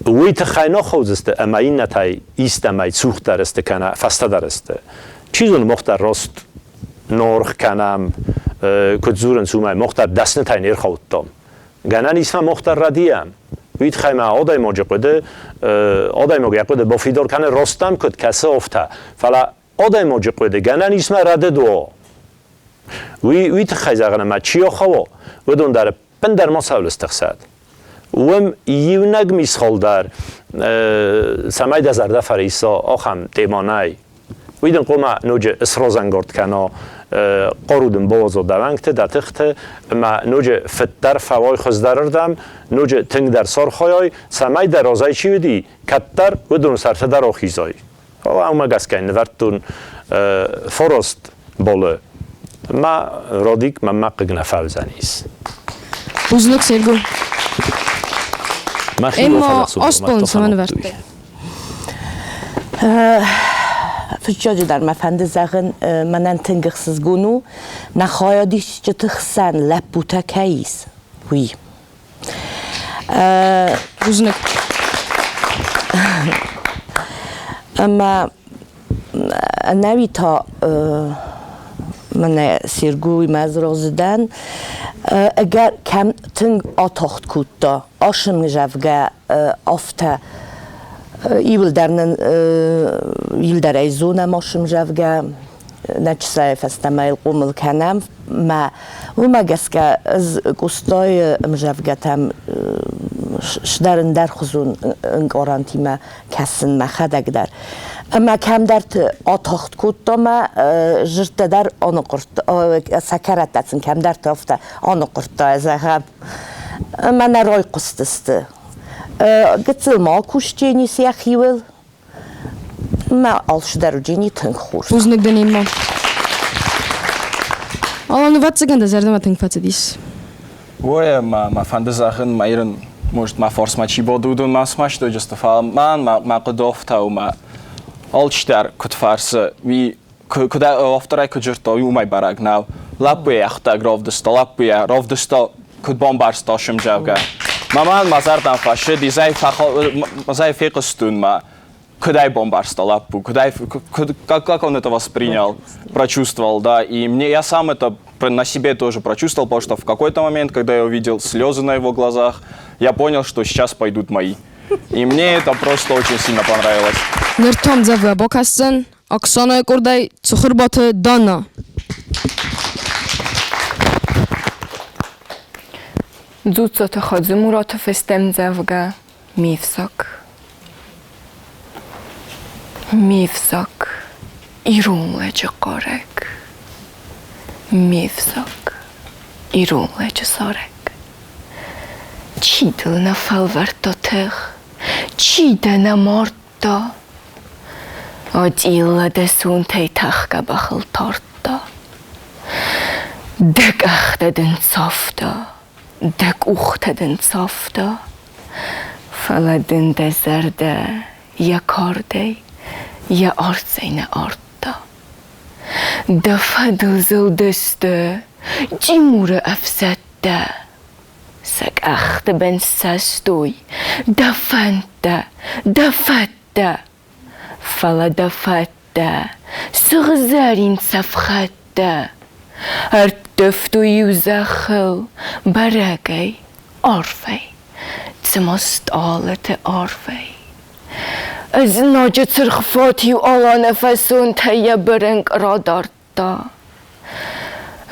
уый тыххӕй нӕ хъӕудзысты, ӕмӕ иннӕтӕй истӕмӕй цухдӕр сты кӕнӕ фӕстӕдӕр сты. Чи зоны, мах дӕр раст норгъ кӕнӕм, куыд дзурынц, уымӕй мах дӕр дӕснытӕй не рхаудтам. Гӕнӕн ис ма мах дӕр рӕдийӕм. Уый тыххӕй ма адӕймаджы хъуыды, адӕймаг йӕ хъуыды бафидар кӕны раст ӕм куыд кӕсы, афтӕ. Фӕлӕ адӕймаджы хъуыды гӕнӕн ис ма рӕдыд уа. Уый, уый тыххӕй зӕгъын ӕмӕ чи ахауа, уыдон дӕр ӕппындӕр ма цӕуыл стыхсӕд. Уым иунӕг мисхал дӕр, цӕмӕй дӕ зӕрдӕ фӕриса, ахӕм тема нӕй. Уый дын хъуамӕ ноджы сразӕнгард кӕна, хъару дын бауадза дӕ уӕнгты, дӕ тыхты, ӕмӕ ноджы фыддӕр фӕуай хуыздӕрырдӕм, ноджы тынгдӕр сархайай, цӕмӕй дӕ разӕй чи уыди, кӕддӕр уыдон сӕрты дӕр ахизай. Фӕлӕ уымӕ гӕсгӕ нывӕрдтон форост болы. Мӕ Родик мӕнмӕ хъыг нӕ фӕуыдзӕнис. Бузныг, Серго. Эмма Остон цӕмӕн ӕвӕрдтай? Фыццаджы дӕр мӕ фӕнды зӕгъын, мӕнӕн тынг ӕхсызгон у, нӕ хайадисджыты хсӕн лӕппутӕ кӕй ис, уый. Бузныг. Ӕмӕ ӕнӕуи та мӕнӕ Сергой мӕ разы дӕн, ӕгӕр кӕм тынг атагъд кодта, асымзӕвгӕ афтӕ иуылдӕр нын иуылдӕр ӕй зонӕм асымзӕвгӕ, нӕ чысӕй фӕстӕмӕ йыл хъомыл кӕнӕм. Мӕ уымӕ гӕсгӕ ӕз Къостайы ӕмзӕвгӕтӕм сдӕр ӕндӕрхуызон ӕнкъарӕнтимӕ кӕсын мӕхӕдӕг дӕр. Ӕмӕ кӕмдӕрты атагъд кодта мӕ зырдтӕ дӕр аныхъуырдта, сӕ кӕрӕттӕ сын кӕмдӕрты афтӕ аныхъуырдта, зӕгъӕм. Ӕмӕ нӕ райхъуыстысты. Гыццыл ма акусдженис йӕхиуыл, Мӕ алцыдӕр уыди тынг хорз. Бузныг дын, Эмма. Алан, ӕвӕццӕгӕн дӕ зӕрдӕмӕ тынг фӕцыдис. Ой, ӕмӕ мӕ фӕнды зӕгъын, мӕ ирын, может, мӕ фарсмӕ чи бады, уыдон мӕ смӕстыджысты, фӕлӕ мӕн мӕ хъуыды афтӕ у, мӕ алчидӕр куыд фӕрсы, уый куыд авторӕй куыд дзырдта, уый уымӕй бӕрӕг нӕу. Лӕппуйӕ йӕхӕдӕг равдыста, лӕппуйӕ равдыста, куыд бамбӕрста сымзӕвгӕ. Мӕ мад мӕ зӕрдӕм фӕсыди, зӕй фехъуыстон мӕ, куыд ӕй бамбӕрста лӕппу, куыд ӕй, куыд, как он это воспринял, прочувствовал, да, и мне, я сам это на себе тоже прочувствовал, потому что в какой-то момент, когда я увидел слезы на его глазах, я понял, что сейчас пойдут мои. И мне это просто очень сильно понравилось. Ныр та ӕмдзӕвгӕ бакӕсдзӕн Оксанайы къордӕй Цыхуырбаты Дана. Дзуццаты Хадзымураты фӕстӕмдзӕвгӕ Ме взаг. Ме взаг, ирон лӕджы хъарӕг. Ме взаг, ирон лӕджы зарӕг. Чи дыл нӕ фӕлвӕрдта тых, чи дӕ нӕ мардта? Атъилла дӕ сунтӕй тӕхгӕ бӕхыл тардта. Дӕ къӕхтӕ дын цавта, дӕ къухтӕ дын цавта, фӕлӕ дын дӕ зӕрдӕ йӕ кардӕй, йӕ арцӕй нӕ ардта. Дӕ фӕдыл зылдысты Тимуры ӕфсӕдтӕ. Сӕ къӕхты бын састой дӕ фӕндтӕ, дӕ фӕдтӕ. Фӕлӕ дӕ фӕдтӕ, сыгъзӕрин цӕфхӕдтӕ, ӕрттывтой-иу зӕххыл бӕрӕгӕй, арвӕй, цыма стъалыты арвӕй. Ӕзнаджы цыргъ фат-иу Аланы фӕсонтӕй йӕ бырынкъ радардта.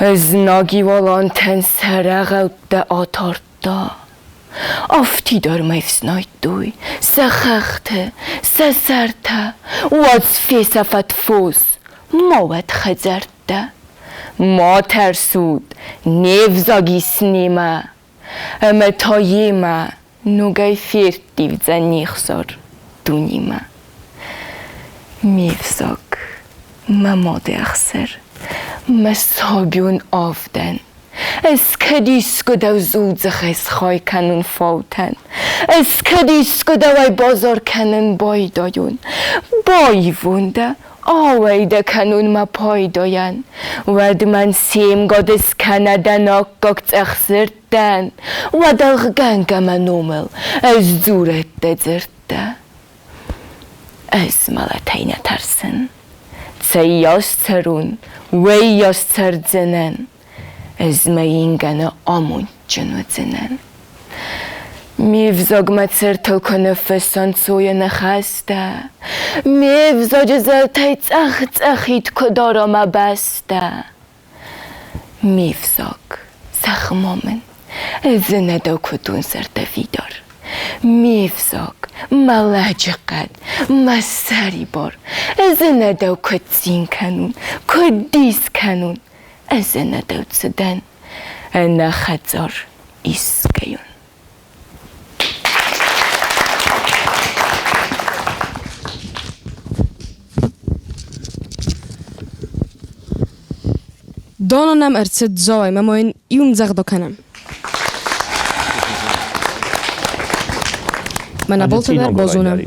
Ӕзнаг-иу алантӕн сӕ рӕгъӕуттӕ атардта. Афтидармӕ ӕфснайдтой сӕ хӕхтӕ, сӕ сӕртӕ, уадз фесӕфӕд фос, ма уӕд хӕдзӕрттӕ. Ма тӕрсут, не взаг ис немӕ, ӕмӕ та йемӕ ногӕй ферттивдзӕн не хсар дунимӕ. Ме взаг, мӕ мады ӕхсыр, мӕ сабион авдӕн. Ӕз кӕд искуы дӕу зулдзыхӕй схай кӕнун фаутӕн, Ӕз кӕд искуы дӕуӕй базар кӕнун байдайун, Баивун дӕ, ауӕй дӕ кӕнун мӕ пайдайӕн, Уӕд мӕн семгад скӕнӕ дӕ наккаг цъӕх дзырдтӕн, Уӕд ӕлгъгӕнгӕ мӕ номыл ӕз дзурӕд дӕ дзырдтӕ. Ӕз мӕлӕтӕй нӕ тӕрсын. Цӕййас цӕрон, уӕййас цӕрдзынӕн. Ӕз мӕ ингӕны амондджын уыдзынӕн. Ме взаг мӕ цыртыл куы ныффыссон цойы ныхӕстӕ, Ме взаджы зӕлтӕй цъӕх-цъӕхид куы дара мӕ бӕстӕ. Ме взаг, зӕгъ-ма мын, ӕз ӕнӕ дӕу куыд уын зӕрдӕфидар? Ме взаг, мӕ лӕджыхъӕд, мӕ сӕрибар, ӕз ӕнӕ дӕу куыд цин кӕнон, куыд дис кӕнон, ӕз ӕнӕ дӕу цы дӕн, ӕнӕ хӕдзар искӕйон. Дона нӕм ӕрцыд Дзауӕй ӕмӕ ма йын иу ӕмдзӕгъд акӕнӕм. Мӕнӕ болтӕ дӕр базонӕм.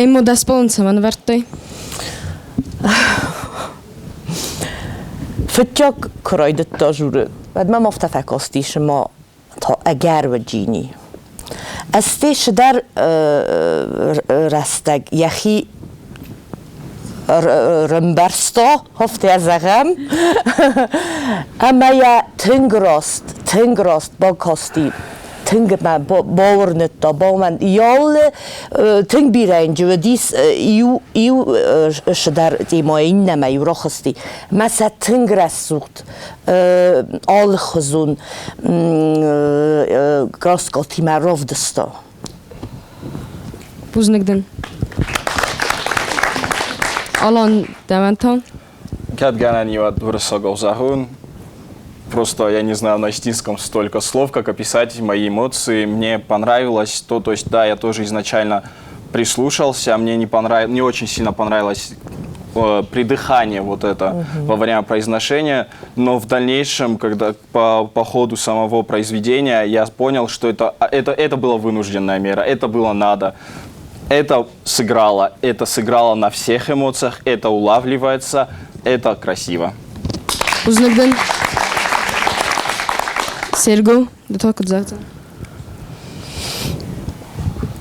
Эммо дӕс баллын цӕмӕн ӕвӕрдтай? Фыццаг куы райдыдта журы, уӕд мӕм афтӕ фӕкастис, ӕмӕ та ӕгӕр уыджини. Ӕз цыдӕр рӕстӕг йӕхи рымбӕрста, афтӕ зӕгъӕм, ӕмӕ йӕ тынг раст, тынг раст бакасти тынг мӕ бауырныдта, баумӕн ялы тынг бирӕ йын уыдис иу иу цыдӕр темӕ иннӕмӕ иу рахызти. Мӕ сӕ тынг рӕсугъд алыхуызон краскӕтимӕ равдыста. Бузныг дын. Алан, дӕуӕн та? Кӕд гӕнӕн уӕд уырыссагау зӕгъон. Просто я не знаю на осетинском столько слов, как описать мои эмоции. Мне понравилось то, то есть да, я тоже изначально прислушался, мне не понравилось, не очень сильно понравилось придыхание вот это во время произношения, но в дальнейшем, когда по ходу самого произведения я понял, что это была вынужденная мера, это было надо. Это сыграло на всех эмоциях, это улавливается, это красиво. Бузныг дын. Серго, ды та куыд зӕгъдзӕн?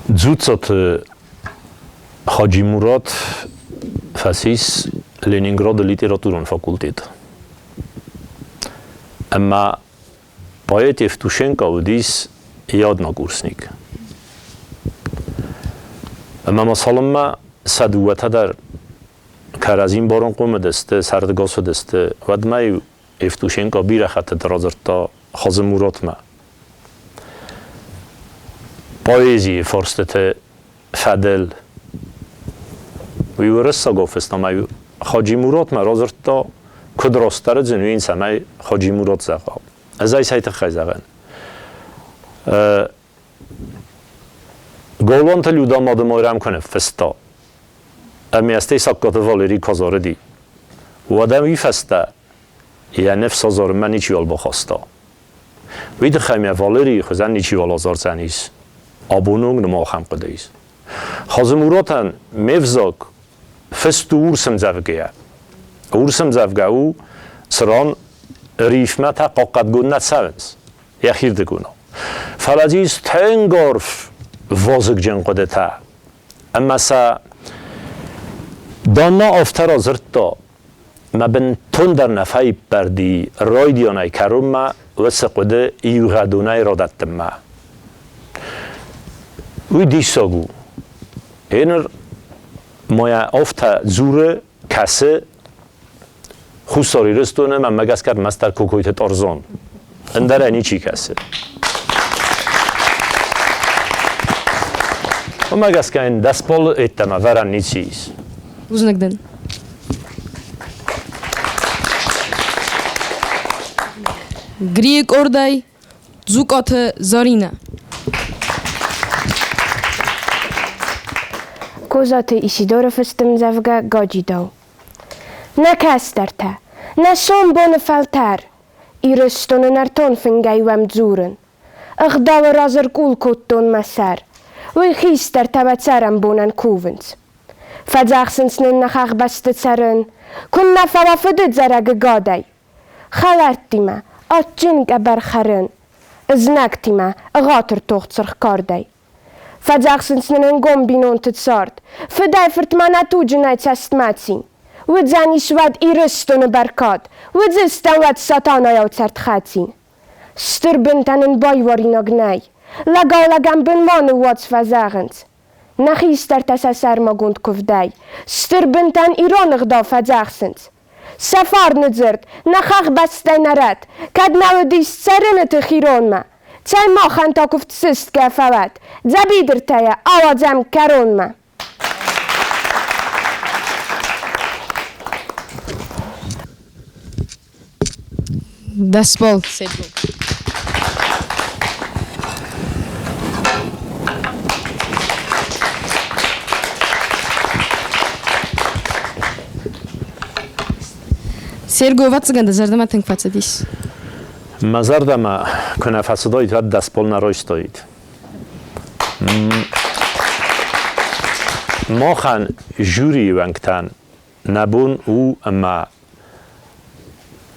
Дзуццаты Хаджимурат фӕцис Ленинграды литературон факультет. Ӕмӕ поэт Евтушенко уыдис йӕ однокурсник. Ӕмӕ ма цалынмӕ сӕ дыууӕтӕ дӕр кӕрӕдзи ӕмбарынхъом уыдысты, сӕрдыгас уыдысты, уӕдмӕ-иу Евтушенко бирӕ хӕттыты радзырдта Хадзымуратмӕ. Поэзийы фарстыты фӕдыл уый уырыссагау фыста ӕмӕ Хаджимуратмӕ радзырдта, куыд растдӕр уыдзӕн, уый йын цӕмӕй Хаджимурат зӕгъа. Ӕз ӕй цӕй тыххӕй зӕгъын? Голланты Люда Мады-Майрӕм куы ныффыста, ӕмӕ стӕй Сагкаты Валери куы азарыди, уӕд ӕм уый фӕстӕ йӕ ныфс азарынмӕ ничиуал бахаста. Уый тыххӕй мӕ Валерийы хуызӕн ничиуал азардзӕнис. Абоны онг нырма ахӕм хъуыды ис. Хадзымуратӕн ме взаг фыст у урс ӕмдзӕвгӕйӕ. Урс ӕмдзӕвгӕ у, цы ран рифмӕтӕ хъахъхъӕдгонд нӕ цӕуынц, йӕхирдыгонау. Фӕлӕ дзы ис тынг арф вазыгджын хъуыдытӕ. Ӕмӕ сӕ Донна афтӕ радзырдта, мӕ бынтондӕр нӕ фӕиппӕрди райдианӕй кӕронмӕ уыцы хъуыды иугъӕдонӕй радӕттынмӕ. Уый диссаг у. Гъеныр ма йӕ афтӕ дзуры, кӕсы Хуссар Ирыстоны мӕнмӕ гӕсгӕ ӕрмӕстдӕр Кокойты Тарзан. Ӕндӕрӕй ничи кӕсы. Уымӕ гӕсгӕ йын дӕс баллы йеддӕмӕ вӕрӕн ницы ис. Бузныг дын. Грийы къордӕй Дзукъаты Заринӕ. Козаты Исидоры фыст ӕмдзӕвгӕ Гаджидау. Нӕ кӕстӕртӕ, нӕ сомбоны фӕлтӕр, Ирыстоны нӕртон фынгӕй уӕм дзурын. Ӕгъдауы раз ӕркъул кодтон мӕ сӕр, Уый хистӕртӕ уӕ цӕрӕнбонӕн кувынц. Фӕдзӕхсынц нын нӕ хӕхбӕсты цӕрын, Куыннӕ фӕуа фыды дзӕрӕг ӕгадӕй. Хӕлӕрттимӕ, Адджын къӕбӕр хӕрын, Ызнӕгтимӕ ӕгъатыр тох цыргъ кардӕй. Фӕдзӕхсынц нын ӕнгом бинонты цард, Фыдӕй-фыртмӕ нӕ туджы нӕй цӕстмӕ цин. Уыдзӕнис уӕд Ирыстоны бӕркад, Уыдзыстӕм уӕд Сатанайау цӕрдхӕцин. Стыр бынтӕ нын байуаринаг нӕй, Лӕгау-лӕгӕн бын ма ныууадз фӕзӕгъынц. Нӕ хистӕртӕ сӕ сӕрмагонд куывдӕй Стыр бынтӕн ирон ӕгъдау фӕдзӕхсынц. Сӕ фарны дзырд, нӕ хӕхбӕстӕй нӕрӕд, Кӕд нӕ уыдис цӕрыны тых иронмӕ. Цӕй махӕн та куывд сыстгӕ фӕуӕд, Дзӕбидыртӕ йӕ ауадзӕм кӕронмӕ. Дӕс балл Серго. Серго, ӕвӕццӕгӕн дӕ зӕрдӕмӕ тынг фӕцыдис. Мӕ зӕрдӕмӕ куы нӕ фӕцыдаид, уӕд дӕс бол нӕ райстаид. Махӕн жюрийы уӕнгтӕн нӕ бон у ӕмӕ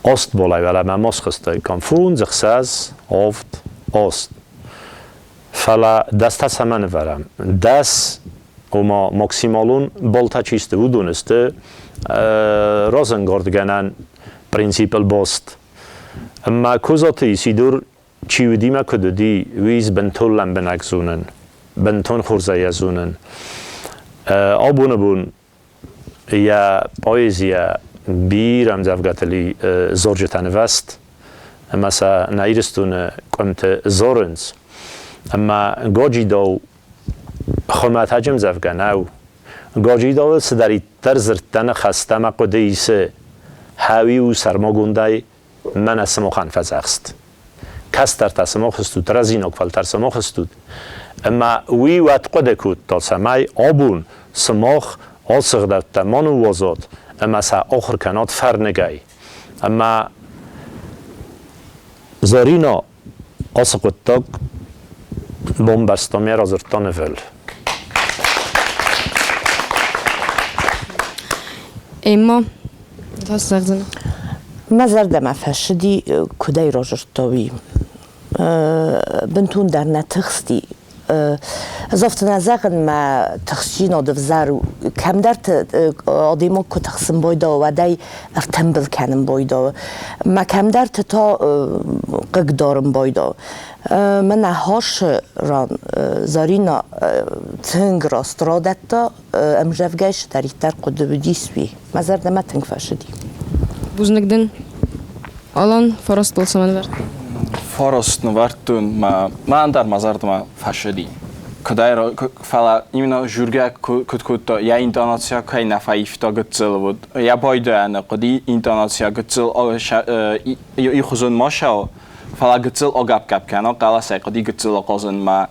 Ост болай уӕлӕмӕ ма схызтаиккам фондз, ӕхсӕз, авд, аст. Фӕлӕ дӕстӕ цӕмӕн ӕвӕрӕм? Дӕс, ома максималон баллтӕ чи сты, уыдон сты разӕнгардгӕнӕн принципыл баст. Ӕмӕ Козаты Исидор чи уыди мӕ куыд уыди, уый бынтон лӕмбынӕг зонын, бынтон хорзӕй йӕ зонын. Абоны бон йӕ поэзийӕ бирӕ ӕмдзӕвгӕтыл зарджытӕ нывӕст, ӕмӕ сӕ нӕ Ирыстоны къуымты зарынц. Ӕмӕ Годжидау хуымӕтӕджы ӕмдзӕвгӕ нӕу. Годжидауы цыдӕриддӕр дзырдтӕ, ныхӕстӕ ӕмӕ хъуыды исы, хауи у сӕрмагондӕй мӕнӕ сымахӕн фӕдзӕхст. Кӕстӕртӕ сымах стут, рӕзинаг фӕлтӕр сымах стут. Ӕмӕ уый уӕд хъуыды кодта, цӕмӕй абон сымах ацы ӕгъдӕуттӕ ма ныууадзат ӕмӕ сӕ ахуыр кӕнат фӕрныгӕй. Ӕмӕ Зӕринӕ ацы хъуыддаг бамбӕрста ме радзырдта нывыл. Эмма, ды зӕгъдзынӕ? Мӕ зӕрдӕмӕ фӕцыди, куыдӕй разырдта, уый. Бынтондӕр нӕ тыхсти. Ӕз афтӕ нӕ зӕгъын, мӕ тыхстдзинад ӕвзӕр у. Кӕмдӕрты адӕймаг куы тыхсын байдайы, уӕд ӕй ӕртымбыл кӕнын байдайы. Мӕ кӕмдӕрты та хъыг дарын байдайы. Мӕнӕ хасы ран Зарина тынг раст радӕтта ӕмзӕвгӕйы цыдӕриддӕр хъуыды уыдис, уый. Мӕ зӕрдӕмӕ тынг фӕцыди. Бузныг дын. Алан, фарастыл цӕмӕн вӕрд? Фараст нывӕрдтон, мӕ мӕн дӕр мӕ зӕрдӕмӕ фӕцыди. Куыдӕй, фӕлӕ именно жургӕ куыд кодта, йӕ интонацийӕ кӕй нӕ фӕивта гыццыл уыд. Йӕ байдайӕны хъуыди интонацийӕ гыццыл ихуызон ма сӕ фӕлӕ гыццыл агӕпп-гӕпп кӕна, хъӕлӕсӕй хъуыди гыццыл ахъазынмӕ.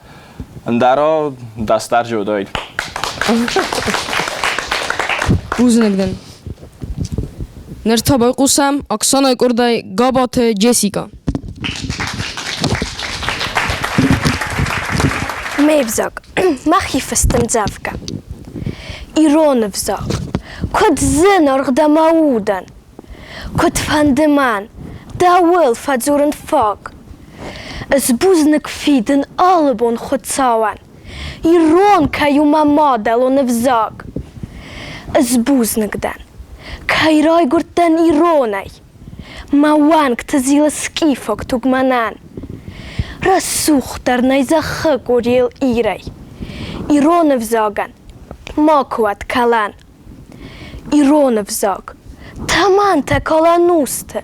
Ӕндӕра дастарджы уыдаид. Бузныг дын. Ныр та байхъусӕм Оксанайы къордӕй Габаты Джессика. Ме взаг, мӕхи фыст ӕмдзӕвгӕ. Ирон ӕвзаг, куыд зынаргъ дӕ мӕ удӕн, Куыдфӕнды мӕн, дӕуыл фӕдзурын фаг. Ысбузныг фидын алы бон Хуыцауӕн, Ирон кӕй у мӕ мадӕлон ӕвзаг. Ысбузныг дӕн, кӕй райгуырдтӕн иронӕй, Мӕ уӕнгты зилы скифаг туг мӕнӕн. Рӕсугъддӕр нӕй зӕххы къорийыл Ирӕй, Ирон ӕвзагӕн макуы уӕд кӕлӕн. Ирон ӕвзаг, тӕмӕнтӕ калӕнусты,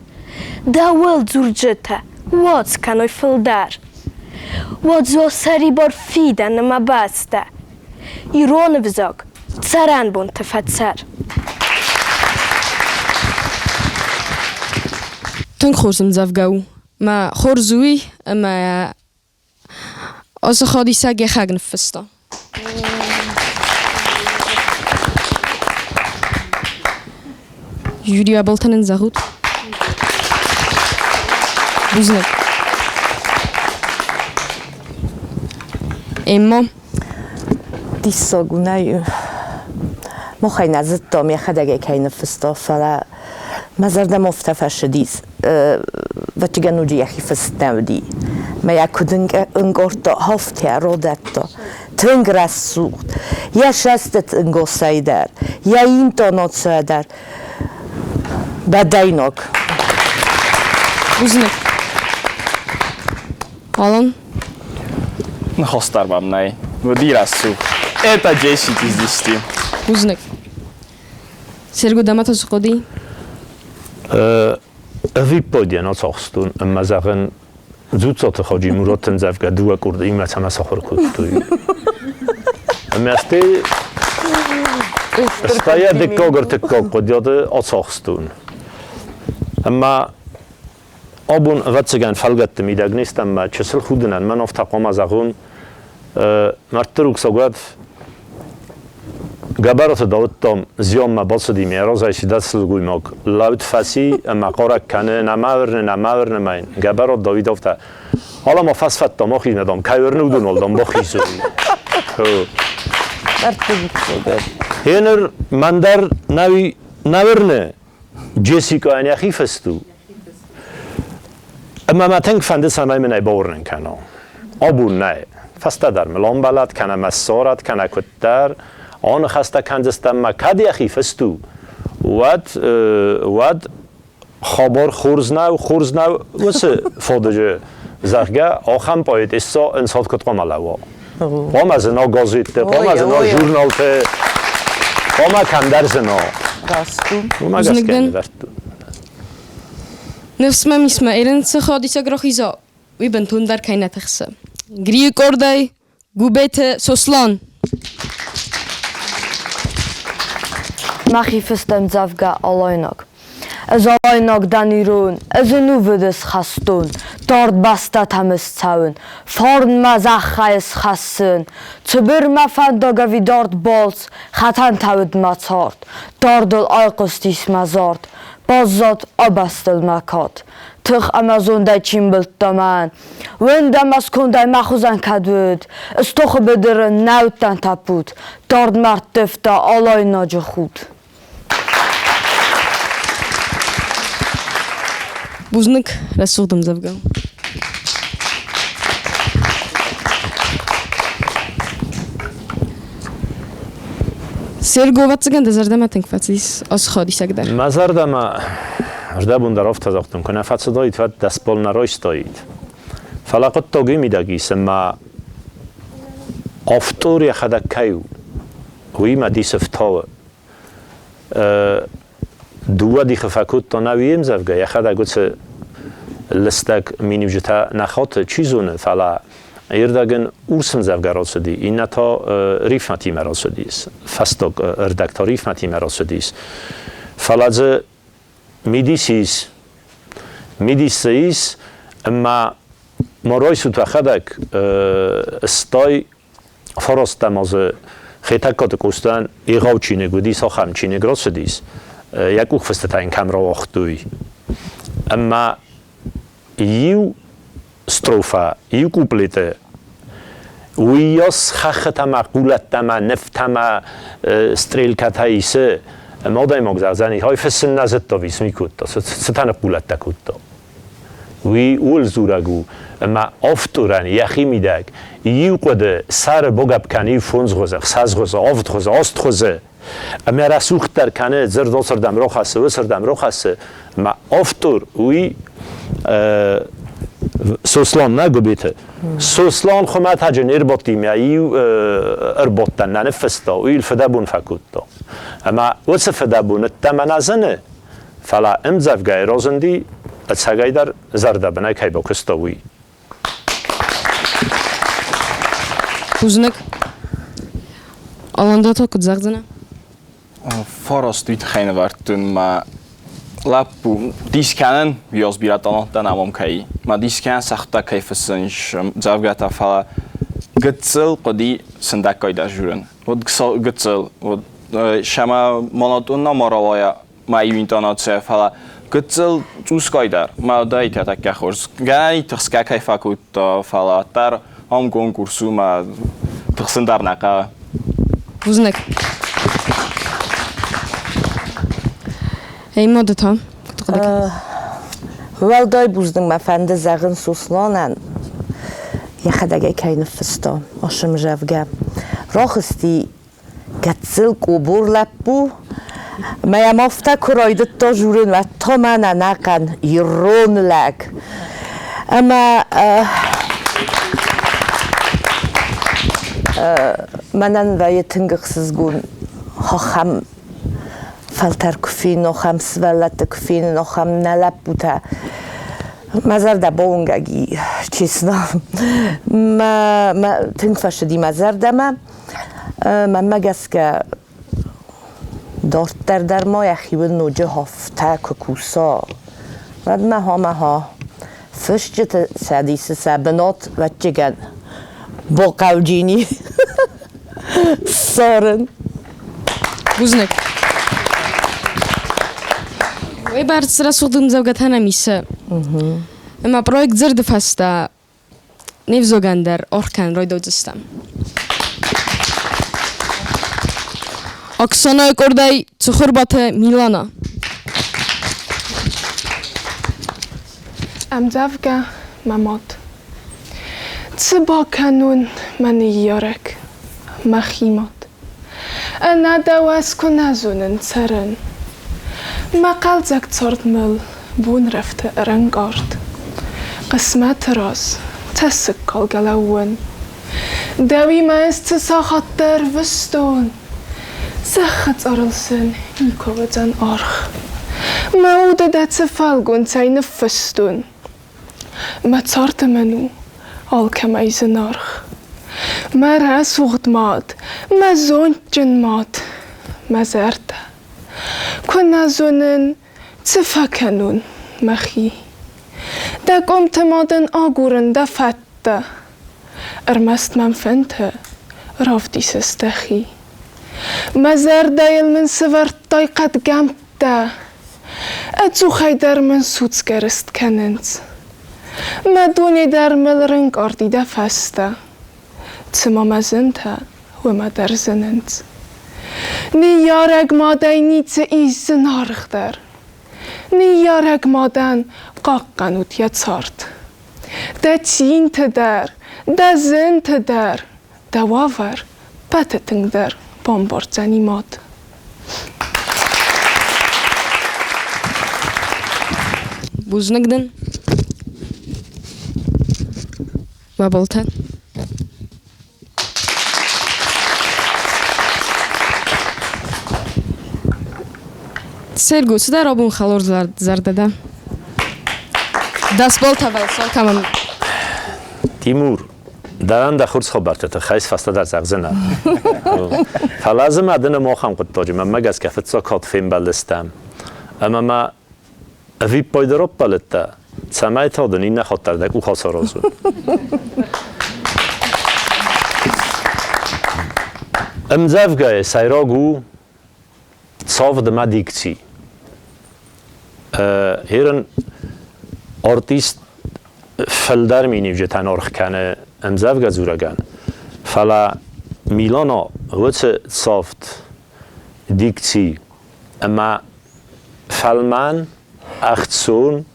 Дӕуыл дзурджытӕ уадз кӕной фылдӕр. Уадз уа сӕрибар фидӕны мӕ бӕстӕ, Ирон ӕвзаг цӕрӕнбонты фӕцӕр. Тынг хорз ӕмдзӕвгӕ у. Мӕ хорз уый, ӕмӕ Ацы хадисӕг йӕхӕг ныффыста. Жюри баллтӕ нын зӕгъут. Бузныг. Эмма. Диссаг у, нӕй. Махӕй нӕ зыдтам, йӕхӕдӕг ӕй кӕй ныффыста, фӕлӕ мӕ зӕрдӕмӕ афтӕ фӕцыдис. Ӕвӕццӕгӕн уыди йӕхи фыст нӕ уыди. Мӕ йӕ куыд ӕнкъардта, афтӕ родӕдта. Тынг рӕсугъд. Йӕ сӕстыт ӕнгосӕй дӕр, йӕ интонацийӕ дӕр. Бӕдӕйнаг. Бузныг. Алан? Ныхас дӕр мӕм нӕй. Уыди рӕсугъд. Это 10 из 10. Бузныг. Серго, дӕмӕ та цы хъуыди? Ӕвиппайдӕн ацахстон ӕмӕ зӕгъын, Дзуццаты Хаджи-Мураты ӕмдзӕвгӕ дыууӕ къордимӕ цӕмӕ сахуыр кодтой. Ӕмӕ стӕй стӕй йӕ дыккаг ӕртыккаг хъуыдыйады ацахстон. Ӕмӕ абон, ӕвӕццӕгӕн, фӕлгӕтты мидӕг не стӕм ӕмӕ чысыл худынӕн мӕн афтӕ хъуамӕ зӕгъон, мӕрдты рухсагуат Гӕбӕраты Дауыт, дам, зианмӕ бацыди, мӕ разӕй цыдӕр сылгоймаг лӕуд фӕци ӕмӕ хъарӕг кӕны, нӕ мӕ уырны, нӕ мӕ уырны мӕ йын. Гӕбӕрат Давид афтӕ, Алӕ-ма фӕсфӕдтӕ ма хизмӕ, дам, кӕй уырны, уыдоныл, дам, бахизой. Гъеныр мӕн дӕр нӕ уырны, Джессикӕйӕн йӕхи фыст у. Ӕмӕ мӕ тынг фӕнды, цӕмӕй мын ӕй бауырнын кӕна. Абон нӕ. Фӕстӕдӕр мыл амбӕлӕд, кӕнӕ мӕ ссарӕд, кӕнӕ куыддӕр. Аныхӕстӕ кӕндзыстӕм мӕ кӕд йӕхи фыст у, уӕд, уӕд хабар хорз нӕу, хорз нӕу уыцы фадыджы, зӕгъгӕ, ахӕм поэтесса ӕнцад куыд хъуамӕ лӕууа. Хъуамӕ зына газетты, хъуамӕ зына журналты, хъуамӕ кӕмдӕр зына. Раст у. Уымӕ гӕсгӕ нывӕрдтон. Ныфс мӕм ис, мӕ Ирын цы хадисӕг рахиза, уый бынтондӕр кӕй нӕ тыхсы. Грийы къордӕй Губеты Сослан. Мӕхи фыстӕм дзӕвгӕ алайнаг. Ӕз алайнаг дӕн ирон, ӕз ӕнувыд ысхастон, Дард бӕстӕтӕм ысцӕуын, фарн мӕ зӕххӕй ысхӕссын. Цыбыр мӕ фӕндаг ӕви дард балц, хӕтӕнтӕ уыд мӕ цард, Дардыл айхъуыстис мӕ зард, баззад а бӕстыл мӕ кад. Тых ӕмӕ зондӕй чи мбылдта мӕн, Уынд ӕмӕ скондӕй мӕ хуызӕн кӕд уыд, Ыстохы быдыры нӕ уыдтӕн тӕппуд, Дардмӕ ӕрттывта алайнаджы худ. Бузныг, рӕсугъд ӕмдзӕвгӕ. Серго, ӕвӕццӕгӕн дӕ зӕрдӕмӕ тынг фӕцис ацы хадисаг дӕр. Мӕ зӕрдӕмӕ ӕрдӕбон дӕр афтӕ загътон, куы нӕ фӕцыдаид, уӕд дӕ стъол нӕ райстаид. Фӕлӕ хъуыддаг уый мидӕг ис, ӕмӕ автор йӕхӕдӕг кӕй у, уыимӕ дисы фтауы. Дыууӕ дихы фӕкодта нӕ уе мдзӕвгӕ, йӕхӕдӕг уыцы лыстӕг миниуджытӕ нӕ хаты, чи зоны, фӕлӕ ӕрдӕг ын урс ӕмдзӕвгӕ рацыди, иннӕ та рифмӕтимӕ рацыдис, фӕстаг ӕрдӕг та рифмӕтимӕ рацыдис. Фӕлӕ дзы мидис ис, мидис дзы ис, ӕмӕ ма райсут уӕхӕдӕг стай фарастӕм азы Хетӕгкаты Къостайӕн егъау чиныг уыдис, ахӕм чиныг рацыдис, йӕ къухфыстытӕ йын кӕм рауагътой. Ӕмӕ иу строфа, иу куплеты уыйас хӕххытӕ ӕмӕ хъулӕттӕ ӕмӕ нывтӕ ӕмӕ стрелкӕтӕ исы, ӕмӕ адӕймаг зӕгъдзӕни, ай фыссын нӕ зыдта, ӕви цы ми кодта, цытӕ ныхъхъулӕттӕ кодта. Уый ууыл дзурӕг у, ӕмӕ авторӕн йӕхи мидӕг иу хъуыды сӕры богӕпп кӕны иу фондз хуызы, ӕхсӕз хуызы, авд хуызы, аст хуызы. Ӕмӕ рӕсугъддӕр кӕны, дзырд уыцырдӕм рохӕссы, уыцырдӕм рохӕссы. Ӕмӕ автор уый Сослан нӕ Гуыбеты. Сослан хуымӕтӕджы не рбадти мӕ иу ӕрбадтӕн нӕ ныффыста, уый йыл фыдӕбон фӕкодта. Ӕмӕ уыцы фыдӕбон ӕддӕмӕ нӕ зыны, Фӕлӕ ӕмдзӕвгӕйы разынди, ӕцӕгӕйдӕр зӕрдӕбынӕй кӕй бакуыста, уый. Бузныг. Алан, ды та куыд зӕгъдзынӕ? Фараст уый тыххӕй нывӕрдтон мӕ лӕппу. Дис кӕнын, уыйас бирӕ таланттӕ нӕм ам кӕй. Мӕ дис кӕнын цӕхтӕ кӕй фыссынц ӕмдзӕвгӕтӕ, фӕлӕ гыццыл хъуыди сындӕггай дӕр журын. Вот гыццыл, вот сӕмӕ монотонно ма рауайа мӕ иу интонацийӕ, фӕлӕ гыццыл цъусгай дӕр мӕ удаитӕ тӕккӕ хорз. Гӕй тыхсгӕ кӕй фӕкодта, фӕлӕ дӕр ам конкурс у мӕ тыхсын дӕр нӕ хъӕуы. Бузныг. Ӕмӕ ды та куыд хъуыды кӕныс? Уӕлдай бузныг мӕ фӕнды зӕгъын Сосланӕн, йӕхӕдӕг ӕй кӕй ныффыста, ацы ӕмдзӕвгӕ. Рахызти гыццыл къобор лӕппу, ӕмӕ йӕм афтӕ куы райдыдта журын, уӕд та мӕнӕ ӕнӕхъӕн ирон лӕг. Ӕмӕ мӕнӕн вӕййы тынг ӕхсызгон ахӕм фӕлтӕр куы фенын, ахӕм сывӕллӕтты куы фенын, ахӕм нӕ лӕппутӕ. Мӕ зӕрдӕ бауынгӕг и, честно. Мӕ, мӕ тынг фӕцыди мӕ зӕрдӕмӕ. Мӕнмӕ гӕсгӕ, дарддӕр дӕр ма йӕхиуыл ноджы афтӕ куы куса, уӕд мӕ-ха-мӕ-ха фысджыты цӕдисы сӕ бынат ӕвӕццӕгӕн бахъӕуджини ссарын. Бузныг. Уый бӕрц рӕсугъд ӕмдзӕвгӕтӕ нӕм исы. Ӕмӕ проект дзырды фӕстӕ не взагӕн дӕр аргъ кӕнын райдайдзыстӕм. Оксанайы къордӕй Цыхуырбаты Милана. Ӕмдзӕвгӕ мӕ мад. Цы бакӕнон мӕ ныййарӕг, мӕхи мад? Ӕнӕ дӕу ӕз куы нӕ зонын цӕрын. Мӕ хъӕлдзӕг цард мыл бонрӕфты ӕрӕнкъард. Хъысмӕты раз цӕссыгкалгӕ лӕууын. Дӕуимӕ ӕз цы сахаттӕ ӕрвыстон, Зӕххы цъарыл сын никуы уыдзӕн аргъ. Мӕ уды дӕ цы фӕлгонцӕй ныффыстон, Мӕ царды мын у алкӕмӕй зынаргъ. Мӕ рӕсугъд мад, мӕ зондджын мад, мӕ зӕрдӕ. Куы нӕ зонын, цы фӕкӕнон мӕхи. Дӕ къуымты ма дын агурын дӕ фӕдтӕ. Ӕрмӕст мӕм фӕнты равдисыс дӕхи. Мӕ зӕрдӕйыл мын сывӕрдтай хъӕдгӕмттӕ. Ӕдзухӕй дӕр мын судзгӕ рыст кӕнынц. Мӕ дуне дӕр мыл рынкъарди дӕ фӕстӕ. Цыма мӕ зынтӕ уымӕ дӕр зынынц. Ныййарӕг мадӕй ницы ис зынаргъдӕр. Ныййарӕг мадӕн хъахъхъӕнут йӕ цард. Дӕ цинты дӕр, дӕ зынты дӕр, дӕ уавӕр пӕты тынгдӕр бамбардзӕни мад. Бузныг дын. Баболтӕ. Серго, цыдӕр абон хӕлор зӕрдӕ дӕ. Дасболтӕбӕл сӕлкӕмӕн. Тимур, дӕрӕн дӕ хурц хабӕртты тыххӕй фӕстӕдӕр зӕгъдзынӕ. Фӕлӕ дзы мӕ дын ӕмохӕм хъуыддаджы мӕнмӕ гӕсгӕ фыццаг хатт фембӕлдыстӕм. Ӕмӕ мӕ ӕвиппайды раппӕлыдтӕ, цӕмӕй та дын иннӕ хатт дӕр дӕ къух ацаразон. Ӕмдзӕвгӕйы сӕйраг у цавд ӕмӕ дикци. Ерын артист фылдӕр миниуджытӕн аргъ кӕны ӕмдзӕвгӕ дзурӕгӕн, фӕлӕ Милана уыцы цавд, дикци ӕмӕ фӕлмӕн, ӕхцон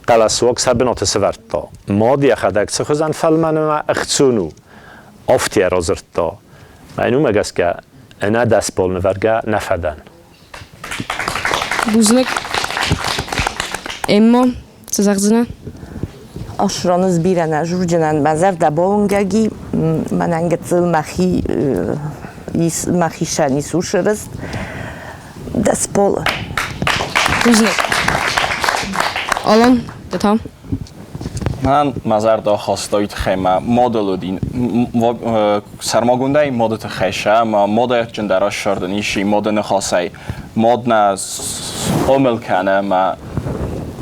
хъӕлӕсуаг сӕ бынаты сӕвӕрдта. Мад йӕхӕдӕг цы хуызӕн фӕлмӕн ӕмӕ ӕхцон у, афтӕ радзырдта. Мӕн уымӕ гӕсгӕ ӕнӕ дӕсбол нывӕргӕ нӕ фӕдӕн. Бузныг. Эмма, цы зӕгъдзынӕ? Ӕхсырон ӕз бирӕ нӕ зурджынӕн мӕ зӕрдӕ бауынгӕги, мӕнӕн гыццыл мӕхи мӕхи сӕн ис рыст. Дӕсболы. Бузныг. Алан, ды та? Мӕнӕн мӕ зӕрдӕ ахаста уый тыххӕй мӕ модел уыди сӕрмагондӕй моды тыххӕй сӕ ӕмӕ модӕджындӕр ӕссардын ис моды ныхасӕй мод нӕ хъомыл кӕны ӕмӕ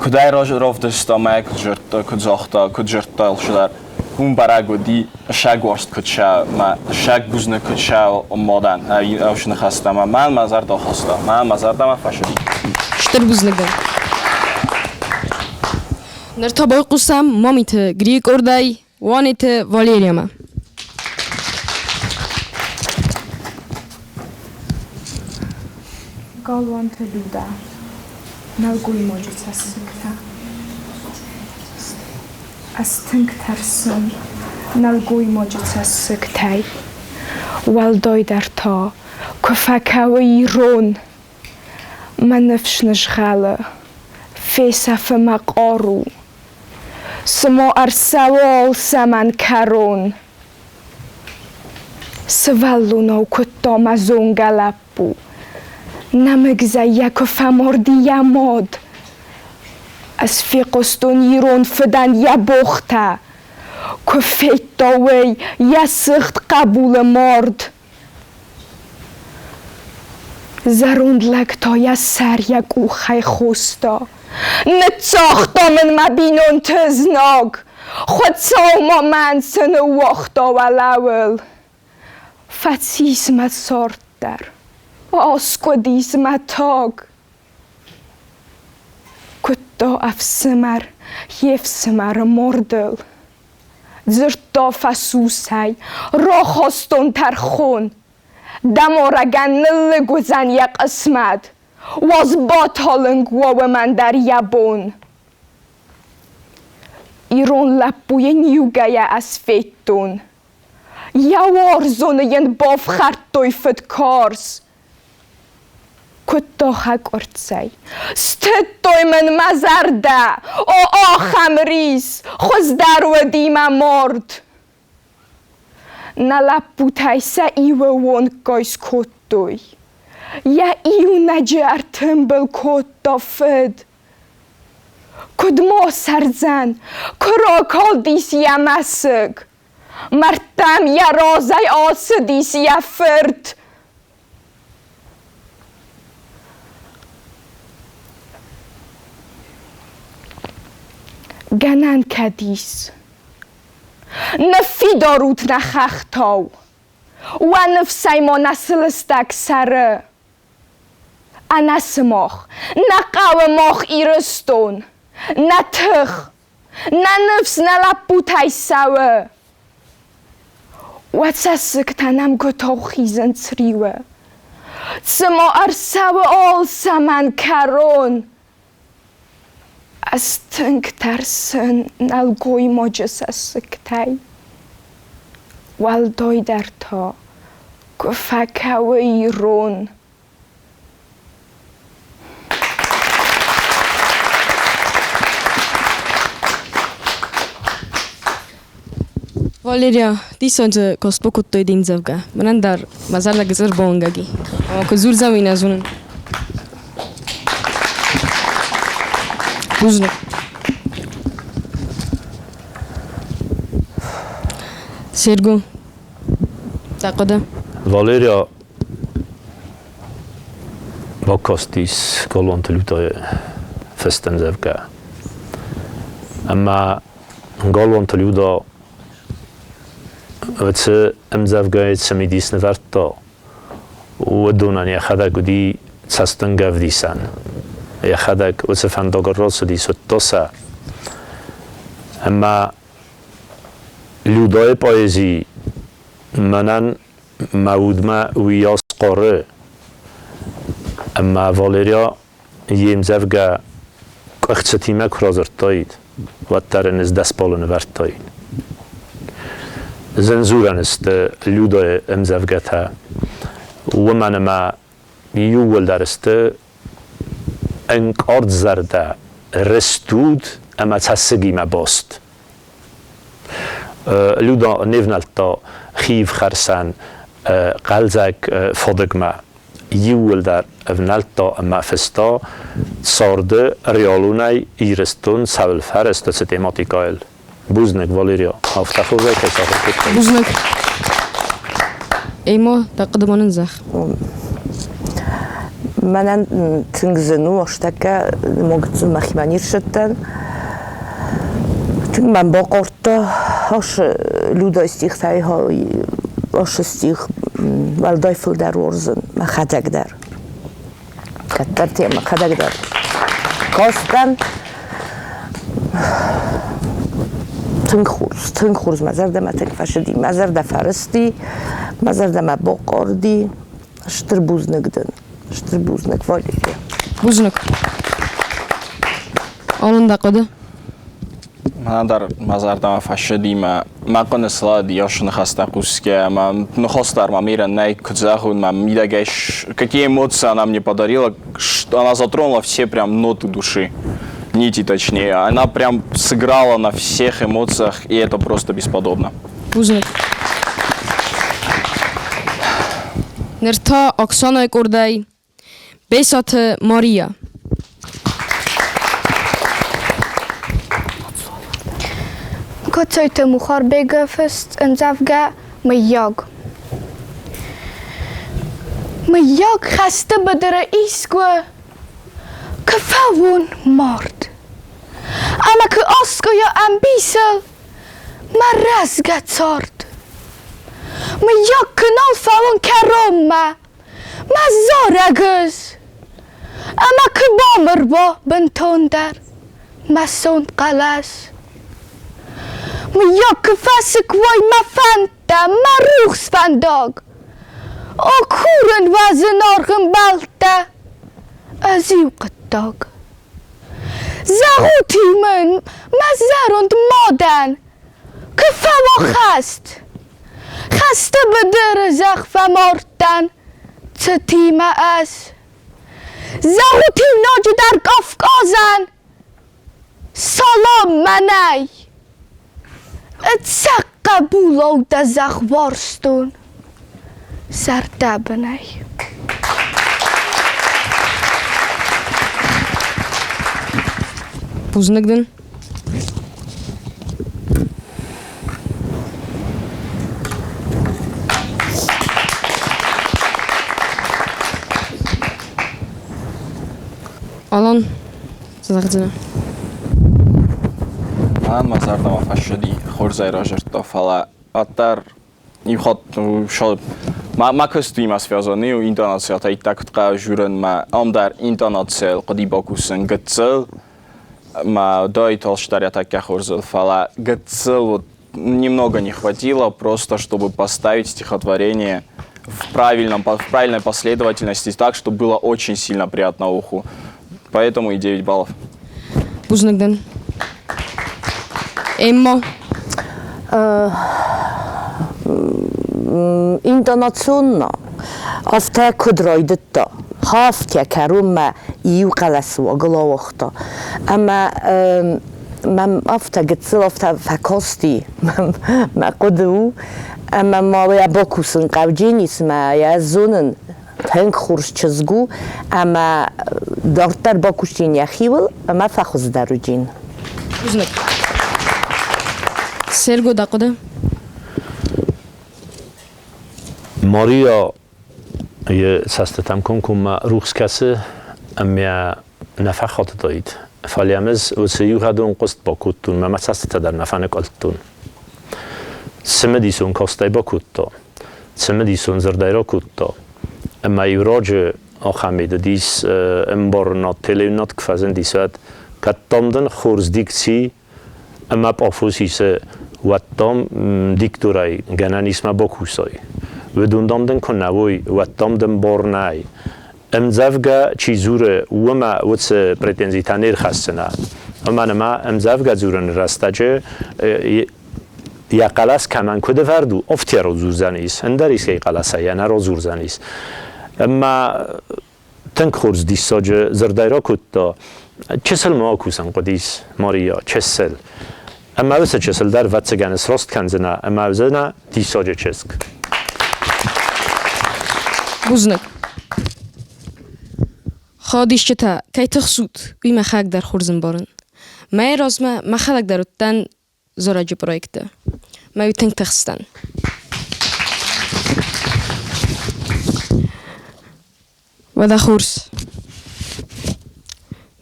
куыд ӕй равдыста мӕ куыд загъта, куыд дзырдта алцыдӕр, уым бӕрӕг уыди сӕгуарзт куыд сӕ мӕ сӕг бузныг куыд сӕ модӕн ӕвсы ныхӕстӕ ӕмӕ мӕн мӕ зӕрдӕ ахаста, мӕн мӕ зӕрдӕмӕ фӕцыди. Стыр бузныг дӕн. Ныр та байхъусӕм Мамиты Грийы къордӕй Уанеты Валериямӕ. Галуанты Людӕ. Нӕлгоймаджы цӕссыгтӕ. Ӕз тынг тӕрсын нӕлгоймаджы цӕссыгтӕй. Уӕлдайдӕр та, куы фӕкӕуы ирон. Мӕ ныфс нызгъӕлы, фесӕфы мӕ хъару. Цыма ӕрцӕуы алцӕмӕн кӕрон. Сывӕллонау куыдта мӕ зонгӕ лӕппу. Нӕмыгзӕй йӕ куы фӕмарди йӕ мад. Ӕз фехъуыстон ирон фыдӕн йӕ богътӕ. Куы федта уый йӕ сыгъд хъӕбулы мард. Зӕронд лӕг та йӕ сӕр йӕ къухӕй хоста. Ныццагъта мын мӕ бинонты знаг. Хуыцау ма мӕн цы ныууагъта уӕлӕуыл. Фӕцис мӕ цард дӕр, аскъуыдис мӕ таг. Куыдта ӕфсымӕр йе фсымӕры мардыл. Дзырдта фӕсусӕй, рахастон тӕрхон. Дӕ марӕгӕн ныллыг уыдзӕн йӕ хъысмӕт, уадз баталынг уа уымӕн дӕр йӕ бон. Ирон лӕппуйы ниугӕйӕ ӕз федтон. Йӕ уарзоны йын бафхӕрдтой фыдкарз. Куыдта хӕкъуырццӕй. Стыдтой мын мӕ зӕрдӕ, о ахӕм рис, хуыздӕр уыди мӕ мард. Нӕ лӕппутӕй сӕ иуы онггай скодтой. Йӕ иунӕджы ӕртымбыл кодта фыд. Куыд ма цӕрдзӕн, куы ракалдис йӕ мӕсыг? Мӕрдтӕм йӕ разӕй ацыдис йӕ фырт. Гӕнӕн кӕд ис? Ныффидар ут нӕ хӕхтау, уӕ ныфсӕй ма нӕ сылыстӕг цӕры. Ӕнӕ сымах нӕ хъӕуы мах Ирыстон, нӕ тых, нӕ ныфс нӕ лӕппутӕй цӕуы. Уӕ цӕссыгтӕ нӕмгуытау хизынц риуы. Цыма ӕрцӕуы алцӕмӕн кӕрон. Ӕз тынг тӕрсын нӕлгоймаджы цӕссыгтӕй. Уӕлдайдӕр та, куы фӕкӕуы ирон. Валерия, диссаджы куыст бакодтой де мдзӕвгӕ. Мӕнӕн дӕр мӕ зӕрдӕ гыццыл бауынгӕг и. Ӕмӕ куыд дзурдзӕн, уый нӕ зонын. Бузныг. Серго, дӕ хъуыды? Валерия бакастис Галуанты Лютайы фыст ӕмдзӕвгӕ. Ӕмӕ Галуанты Люда цы ӕмдзӕвгӕйы цымыдис нывӕрдта, уыдонӕн йӕхӕдӕг уыди цӕстынгӕвдисӕн. Йӕхӕдӕг уыцы фӕндагыл рацыдис, уыдта сӕ. Ӕмӕ Людайы поэзи мӕнӕн мӕ удмӕ уыйас хъары, ӕмӕ Валерия йе мдзӕвгӕ къуыхцытимӕ куы радзырдтаид, уӕддӕр ын ӕз дӕс баллы нывӕрдтаин. Зын дзурӕн сты Людӕйы ӕмдзӕвгӕтӕ, уымӕн ӕмӕ иууылдӕр сты ӕнкъард зӕрдӕ, рӕстуд ӕмӕ цӕссыгимӕ баст. Люда не внӕлдта хиивхӕрсӕн хъӕлдзӕг фадыгмӕ. Иууылдӕр ӕвнӕлдта ӕмӕ фыста царды реалонӕй Ирыстон цӕуыл фӕрӕзта, цы тематикӕйыл. Бузныг, Валерия, афтӕ хорзӕй кӕй сахуыр кодтай. Бузныг. Эймо, дӕ хъуыды ма нын зӕгъ. Мӕнӕн тынг зын у, ӕстӕккӕ могыццыл мӕхимӕ не рсыдтӕн. Тынг мӕм бахъардта асы Людайы стихтӕй асы стих уӕлдай фылдӕр уарзын мӕхӕдӕг дӕр. Кӕддӕрти мӕхӕдӕг дӕр кастӕн. Тынг хорз, тынг хорз, мӕ зӕрдӕмӕ тынг фӕцыди, мӕ зӕрдӕ фӕрысти, мӕ зӕрдӕмӕ бахъарди. Стыр бузныг дын, стыр бузныг, Валерия. Бузныг. Алан, дӕ хъуыды? Мӕнӕн дӕр мӕ зӕрдӕмӕ фӕцыди мӕ мӕ хъуыны слад йӕ ныхӕстӕ хъусгӕ ӕмӕ ныхас дӕр мӕм ирӕн нӕй, куыд зӕгъон, мӕ мидӕгӕй какие эмоции она мне подарила, что она затронула все прям ноты души, нити точнее. Она прям сыграла на всех эмоциях, и это просто бесподобно. Бузныг. Ныр та Оксанайы къордӕй Бесаты Мария. Коцойты Мухарбегы фыст ӕмдзӕвгӕ Мыййаг. Мыййаг хӕсты быдыры искуы куы фӕуон мард, ӕмӕ куы аскъуыйа ӕмбисыл мӕ рӕзгӕ цард. Мыййаг куы нал фӕуон кӕронмӕ мӕ зарӕг ӕз, ӕмӕ куы бамыр уа бынтондӕр мӕ сонт хъӕлӕс. Мыййаг куы фӕсыкк уой мӕ фӕндтӕ, мӕ рухс фӕндаг, О, курын уӕ зынаргъ ӕмбӕлттӕ, ӕз иу хъуыддаг. Зӕгъут-иу мын, мӕ зӕронд мадӕн, куы фӕуа хӕст, Хӕсты быдыры зӕхх фӕмардтӕн цытимӕ ӕз. Зӕгъут-иу ноджыдӕр Кавказӕн, салам мӕнӕй. Ӕцӕг хъӕбулау дӕ зӕхх уарзтон зӕрдӕбынӕй. Бузныг дын. Алан, зӕгъдзынӕ. Мӕн мӕ зӕрдӕмӕ фӕцыди, хорзӕй разырдта, фӕлӕ уӕддӕр иу хатт мӕ куыстимӕ связан иу интонацийӕ иттӕг куыд хъӕуы журынмӕ, ам дӕр интонацийыл хъуыди бакусын гыццыл, мӕ дой толстаря тӕккӕ хорзыл, фӕлӕ гыццыл вот немного не хватило просто, чтобы поставить стихотворение в правильной последовательности так, чтобы было очень сильно приятно уху. Поэтому и 9 баллов. Бузныг дын. Эмма. Интонационно афтӕ куыд райдыдта, хафтӕ кӕронмӕ иу хъӕлӕсы уагыл ауагъта. Ӕмӕ мӕм афтӕ гыццыл афтӕ фӕкасти, мӕ хъуыды у, ӕмӕ ма йӕ бакусын хъӕуджени, цымӕ йӕ зонын, тынг хорз чызг у, ӕмӕ дарддӕр бакуыстин йӕхиуыл ӕмӕ фӕхуыздӕр уыдин. Бузныг. Серго, дӕ хъуыды? Мария йӕ цӕстытӕм комкоммӕ рухс кӕсы ӕмӕ нӕ фӕхатыдаид, фӕлӕ йӕм ӕз уыцы иугъӕдон хъуыст бакодтон ӕмӕ мӕ цӕстытӕ дӕр нӕ фӕныкъуылдтон. Цымыдисон кастӕй бакодта, цымыдисон дзырдӕй ракодта, ӕмӕ-иу раджы ахӕм уыдис ӕмбарынад, телеуынад куы фӕзындис, уӕд кӕд дам дын хорз дикци ӕмӕ пъафос исы, уӕд дам дикторӕй гӕнӕн ис мӕ бакусай. Уыдон дам дын куы нӕ уой, уӕд дам дын бар нӕй. Ӕмдзӕвгӕ чи дзуры, уымӕ уыцы претензитӕ не рхӕсдзынӕ. Уымӕн ӕмӕ ӕмдзӕвгӕ дзурыны рӕстӕджы йӕ хъӕлӕс кӕмӕн куыд ӕвӕрд у, афтӕ родзурдзӕнис, ӕндӕр искӕй хъӕлӕсӕй йӕ нӕ родзурдзӕнис. Ӕмӕ тынг хорз диссаджы дзырдӕй ракодта, чысыл ма акусын хъуыдис, Мария, чысыл. Ӕмӕ уыцы чысыл дӕр ӕвӕццӕгӕн сраст кӕндзынӕ ӕмӕ уыдзынӕ диссаджы чызг. Бузныг. Хадисджытӕ, кӕй тыхсут, уый мӕхӕдӕг дӕр хорз ӕмбарын. Мӕйы размӕ мӕхӕдӕг дӕр уыдтӕн зарӕджы проекты. Мӕ уый тынг тыхстӕн. Уӕдӕ хорз.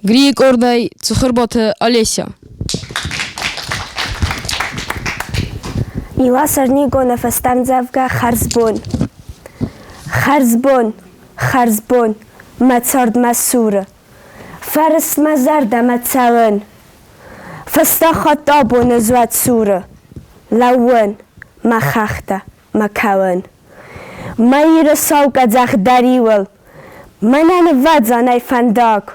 Грийы къордӕй Цыхуырбаты Олеся. Илас Ӕрнигоны фӕстӕмдзӕвгӕ Хӕрзбон. Хӕрзбон, хӕрзбон, мӕ цард мӕ цуры. Фӕрыст мӕ зӕрдӕмӕ цӕуын. Фӕстаг хатт абоны зуӕд суры. Лӕууын, мӕ хӕхтӕ, мӕ кӕуын. Мӕ Иры сау къӕдзӕх дӕ риуыл, Мӕнӕн ӕвӕдза нӕй фӕндаг.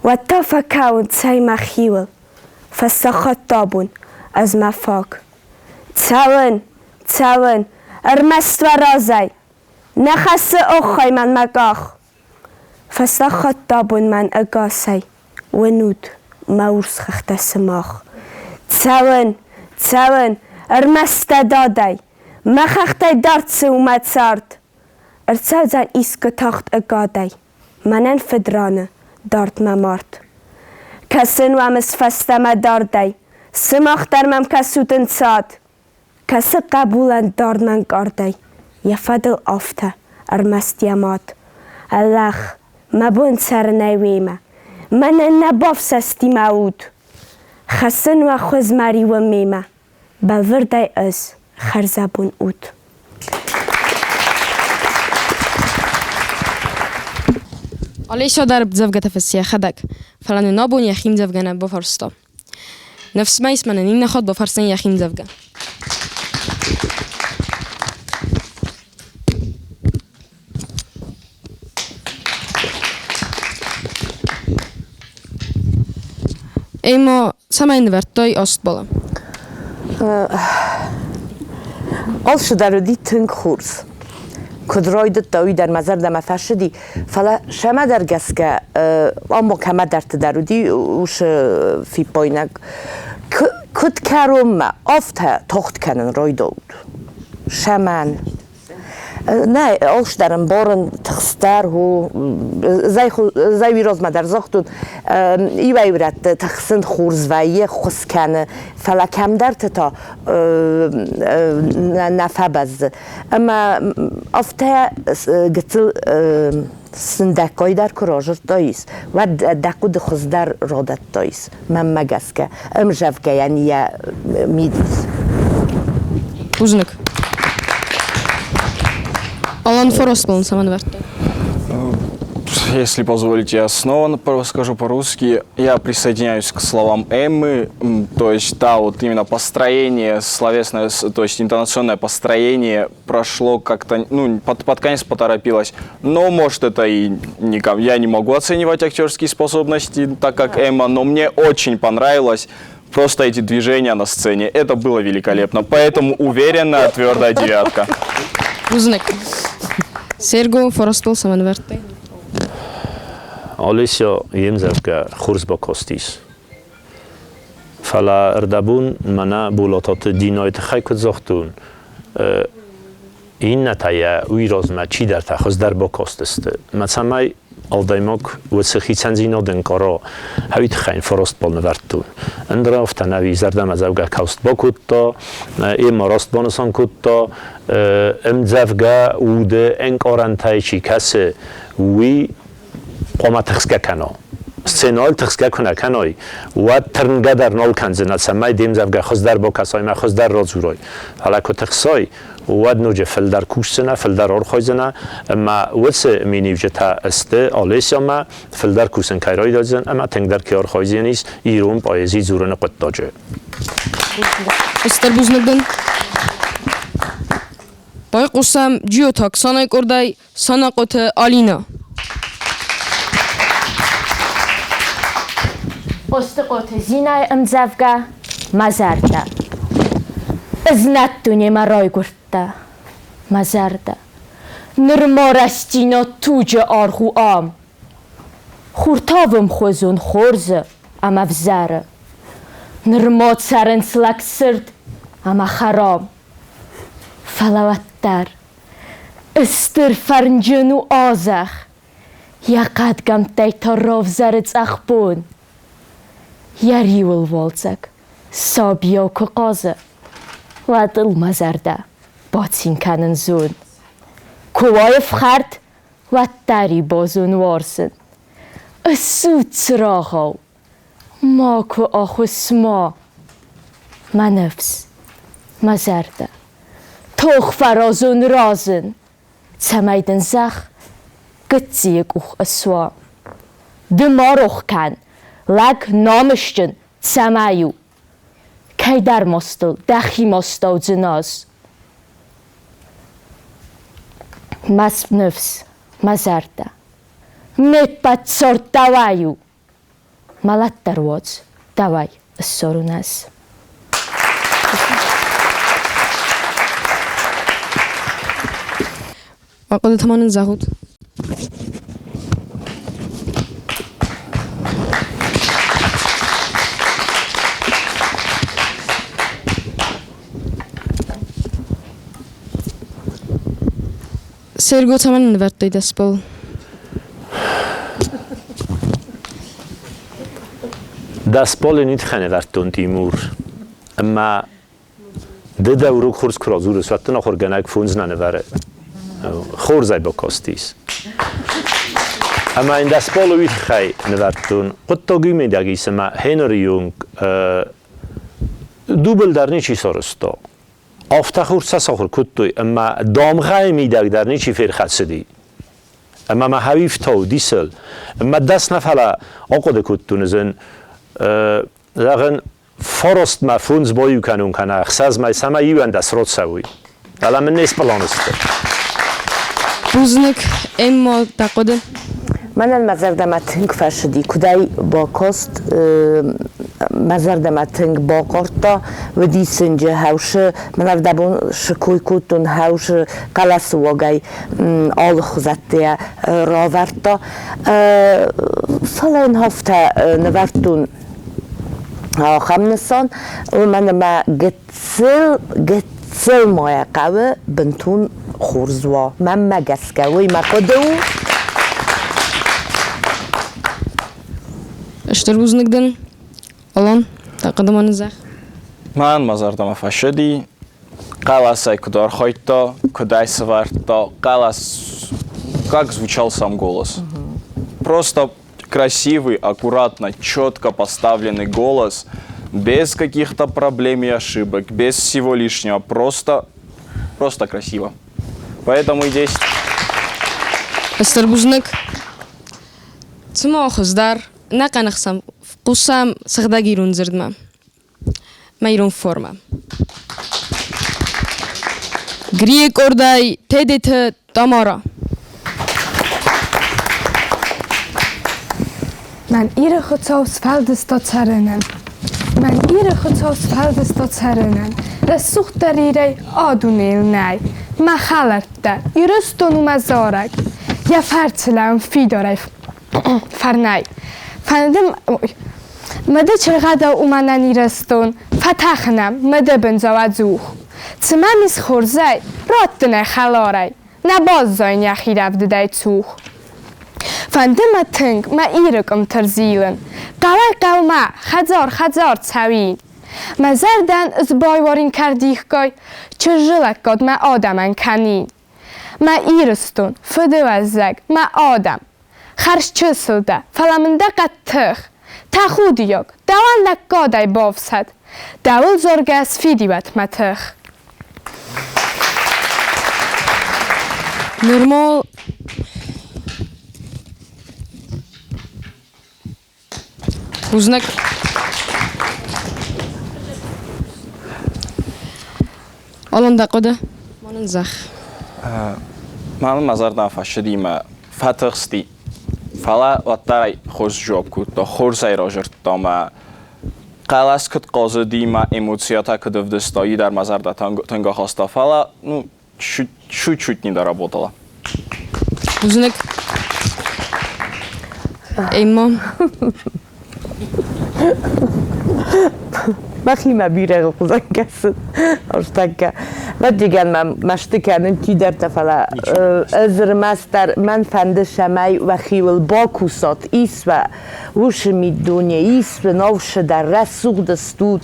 Уӕд та фӕкӕуын, цӕй мӕхиуыл. Фӕсахъат абон ӕз мӕ фаг. Цӕуын, цӕуын, ӕрмӕст уӕ разӕй, Нӕ хӕссы оххай мӕн мӕ къах. Фӕсахъат абон мӕн ӕгасӕй, Уынут мӕ урс хӕхтӕ сымах. Цӕуын, цӕуын, ӕрмӕст дӕ дадӕй, Мӕ хӕхтӕй дард цы у мӕ цард? Ӕрцӕудзӕн искуы тагъд ӕгадӕй, Мӕнӕн фыдраны дард мӕ мард. Кӕсын уӕм ӕз фӕстӕмӕ дардӕй, Сымах дӕр мӕм кӕсут ӕнцад. Кӕсы хъӕбулӕн дард мӕнкъардӕй, Йӕ фӕдыл афтӕ, ӕрмӕст йӕ мад. Ӕллӕх, мӕ бон цӕрынӕй уемӕ, Мӕнӕн нӕ бафсӕсти мӕ уд. Хӕссын уӕ хуыз мӕ риуы мемӕ, Бӕлвырдӕй ӕз хӕрзӕбон ут. Олеся дӕр ӕмдзӕвгӕтӕ фыссы йӕхӕдӕг, фӕлӕ нын абон йӕхи ӕмдзӕвгӕ нӕ бафарста. Ныфс ма ис, мӕнӕн иннӕ хатт бафӕрсдзӕн йӕхи ӕмдзӕвгӕ. Ӕмӕ цӕмӕй нывӕрдтай аст баллы? Алцыдӕр уыди тынг хорз. Куыд райдыдта, уый дӕр мӕ зӕрдӕмӕ фӕцыди, фӕлӕ цӕмӕдӕр гӕсгӕ ам кӕмӕдӕрты дӕр уыди уыцы фиппаинаг. Куыд кӕронмӕ, афтӕ тагъд кӕнын райдыдта. Цӕмӕн? Нӕ, алцыдӕр ӕмбарын, тыхстдӕр у. Зӕй размӕ дӕр загътон, иуӕй рӕтты тыхсын хорз вӕййы, ххуыс кӕны, фӕлӕ кӕмдӕрты та нӕ фӕбӕззы. Ӕмӕ афтӕ гыццыл сындӕггай дӕр куы разырдтаис, уӕд дӕ хъуыды хуыздӕр радӕттаис, мӕнмӕ гӕсгӕ, ӕмзӕвгӕйӕн йӕ мидис. Бузныг. Алан Форостман цӕмӕн вӕрдта? Если позволите, я снова скажу по-русски. Я присоединяюсь к словам Эммы, то есть, да, вот именно построение словесное, то есть интонационное построение прошло как-то, ну, под конец поторопилось. Но, может, это и не, я не могу оценивать актерские способности, так как Эмма, но мне очень понравилось просто эти движения на сцене. Это было великолепно. Поэтому уверенно, твердая девятка. Бузныг. Серго Форостол цӕмӕн вӕрдтай? Олеся йе мдзӕвгӕ хорз бакастис. Фӕлӕ ӕрдӕбон мӕнӕ Болататы Динайы тыххӕй куыд загътон, иннӕтӕ йӕ уый размӕ чидӕртӕ хуыздӕр бакастысты. Мӕ цӕмӕй адӕймаг уыцы хицӕндзинад ӕнкъара, уый тыххӕй йын фарастбал нывӕрдтон. Ӕндӕр афтӕ нӕ зӕрдӕмӕдзӕугӕ каст бакодта, ӕмӕ раст банысан кодта, ӕмдзӕвгӕ уды ӕнкъарӕнтӕй чи кӕсы, уый хъуамӕ тыхсгӕ кӕна. Сценӕйыл тыхсгӕ куы нӕ кӕной, уӕд тырнгӕ дӕр нал кӕндзынӕ, цӕмӕй де мдзӕвгӕ хуыздӕр бакӕсай ӕмӕ хуыздӕр радзурай. Фӕлӕ куы тыхсай, уӕд ноджы фылдӕр кусдзынӕ, фылдӕр архайдзынӕ ӕмӕ уыцы миниуджытӕ сты Олесямӕ, фылдӕр кусын кӕй райдайдзӕн ӕмӕ тынгдӕр кӕй архайдзӕнис ирон поэзи дзурыны хъуыддаджы. Стыр бузныг дын. Байхъусӕм Джиотаг Санай къордӕй Санахъоты Алинӕ. Остыкъоты Зинӕйы ӕмдзӕвгӕ Мӕ зӕрдӕ. Ызнӕт дунемӕ райгуырдтӕ, мӕ зӕрдӕ. Нырма рӕстдзинад туджы аргъ у ам. Хуртавы мхуызон хорзы ӕмӕ взӕры. Нырма цӕрынц лӕгсырд ӕмӕ хӕрам. Фӕлӕ уӕддӕр Ыстыр фӕрнджын у а-зӕхх, Йӕ хъӕдгӕмттӕй та равзӕры цъӕх бон. Йӕ риуыл уалдзӕг сабийау куы хъазы, Уӕд ыл мӕ зӕрдӕ бацин кӕнын зон. Куы уа ӕфхӕрд, уӕддӕр и базон уарзын. Ыссуд цырагъау, макуы ахуысс ма. Мӕ ныфс, мӕ зӕрдӕ, тох фӕразон рӕзын, цӕмӕй дын зӕхх гыццийы къух ысуа. Ды ма рох кӕн, лӕг намысджын цӕмӕй у. Кӕйдӕр мостыл дӕхи мостау дзыназ. Мӕ ныфс, мӕ зӕрдӕ, ме ппӕт цард дӕуӕй у. Мӕлӕт дӕр уадз, дӕуӕй. ссарон ӕз. Уӕ хъуыдытӕ ма нын зӕгъут. Серго, цӕмӕн нывӕрдтай дӕ спол? Дӕ сполы нитхӕн ӕвӕрдтон, Тимур. Ӕмӕ ды дӕ урок хорз куы радзурыс, уӕд дын ахуыргӕнӕг фондз нӕ нывӕры. Хорзӕй бакастис. Ӕмӕ йын дӕ сполы уый тыххӕй нывӕрдтон. Хъуыддаг уый мидӕг ис, ӕмӕ Хенри Юнг дубль дӕр ничи сарӕзта. Афтӕ хур сӕ сахуыр кодтой, ӕмӕ дамгъӕйы мидӕг дӕр ничи ферхӕцыди. Ӕмӕ мӕ хӕуифтау дисыл. Ӕмӕ дӕс нӕ фӕлӕ ахъуыды кодтон ӕз зӕгъын, фарастмӕ фондз баиу кӕнун кӕнӕ ӕхсӕзмӕ цӕмӕй иуӕндӕс рацӕуй. Фӕлӕ мын не спълан сты. Бузныг, Эмма, дӕ хъуыды. Мӕнӕн мӕ зӕрдӕмӕ тынг фӕцыди, куыдӕй бакаст, мӕ зӕрдӕмӕ тынг бахъардта, уыди сынджы хӕусы, мӕн ӕвдӕбон сыкой кодтон хӕусы хъӕлӕсы уагӕй алыхуызӕттӕ равӕрдта. Фӕлӕ йын афтӕ нывӕрдтон ахӕм нысан, уымӕн ӕмӕ гыццыл, гыццыл ма йӕ хъӕуы бынтон хорз уа. Мӕнмӕ гӕсгӕ уый мӕ хъуыды у. Стыр бузныг дын, Алан, дӕ хъуыды ма ныззӕгъ. Мӕн мӕ зӕрдӕмӕ фӕцыди, хъӕлӕсӕй куыд архайдта, куыд ӕй сӕвӕрдта, хъӕлӕс, как звучал сам голос. Просто красивый, аккуратно, четко поставленный голос, без каких-то проблем и ошибок, без всего лишнего, просто, просто красиво. Поэтому и 10. Стыр бузныг. Цыма хуыздӕр нӕ къӕныхсӕм хъусӕм сыгъдӕг ирон дзырдмӕ. Мӕ ирон формӕ. Грийы къордӕй Тедеты Тамара. Мӕн Иры Хуыцау сфӕлдыста цӕрынӕн. Мӕн Иры Хуыцау сфӕлдыста цӕрынӕн. Рӕсугъддӕр Ирӕй а дунейыл нӕй. Мӕ хӕлӕрттӕ, Ирыстон у мӕ зарӕг. Йӕ фӕрцы лӕууын фидарӕй фӕрнӕй. Фӕнды мады чыргъӕдау у мӕнӕн Ирыстон, Фӕтӕхын ӕм мыдыбындзау ӕдзух. Цы мӕм ис хорзӕй, раттын ӕй хӕларӕй, Нӕ баззайын йӕхи рӕвдыдӕй цух. Фӕнды мӕ тынг мӕ Иры къуымты рзилын, Хъӕуӕй-хъӕумӕ, хӕдзар-хӕдзар цӕуин. Мӕ зӕрдӕн ысбайуарин кӕрдихгай, Чызджы лӕггад мӕ адӕмӕн кӕнин. Мӕ Ирыстон, фыдыуӕзӕг, мӕ адӕм! Хӕрзчысыл дӕ, фӕлӕ мын дӕ хъӕддых. Тӕхудиаг, дӕуӕн лӕггадӕй бафсӕд, Дӕуыл дзоргӕ сфидиуӕд мӕ тых. Нырма Бузныг. Алан, дӕ хъуыды? Ма нын зӕгъ. Мӕнӕн мӕ зӕрдӕ фӕцыди мӕ фӕтыхсти. Фӕлӕ уӕддӕр ӕй хорз дзуапп кодта, хорз ӕй разырдта мӕ хъӕлӕс куыд хъазыди, мӕ эмоциятӕ куыд ӕвдыста, уый дӕр мӕ зӕрдӕ тынг ахаста. Фӕлӕ, ну, чуть-чуть не доработала. Бузныг. Эмма. Мӕхимӕ бирӕгъы хуызӕн кӕсын ӕртӕккӕ. Ӕвӕццӕгӕн мӕм мӕсты кӕнын чидӕртӕ, фӕлӕ ӕз ӕрмӕстдӕр мӕн фӕнды, цӕмӕй уӕхиуыл бакусат, ис уӕ уыцы миддуне, ис уын ӕвсыдӕр, рӕсугъд стут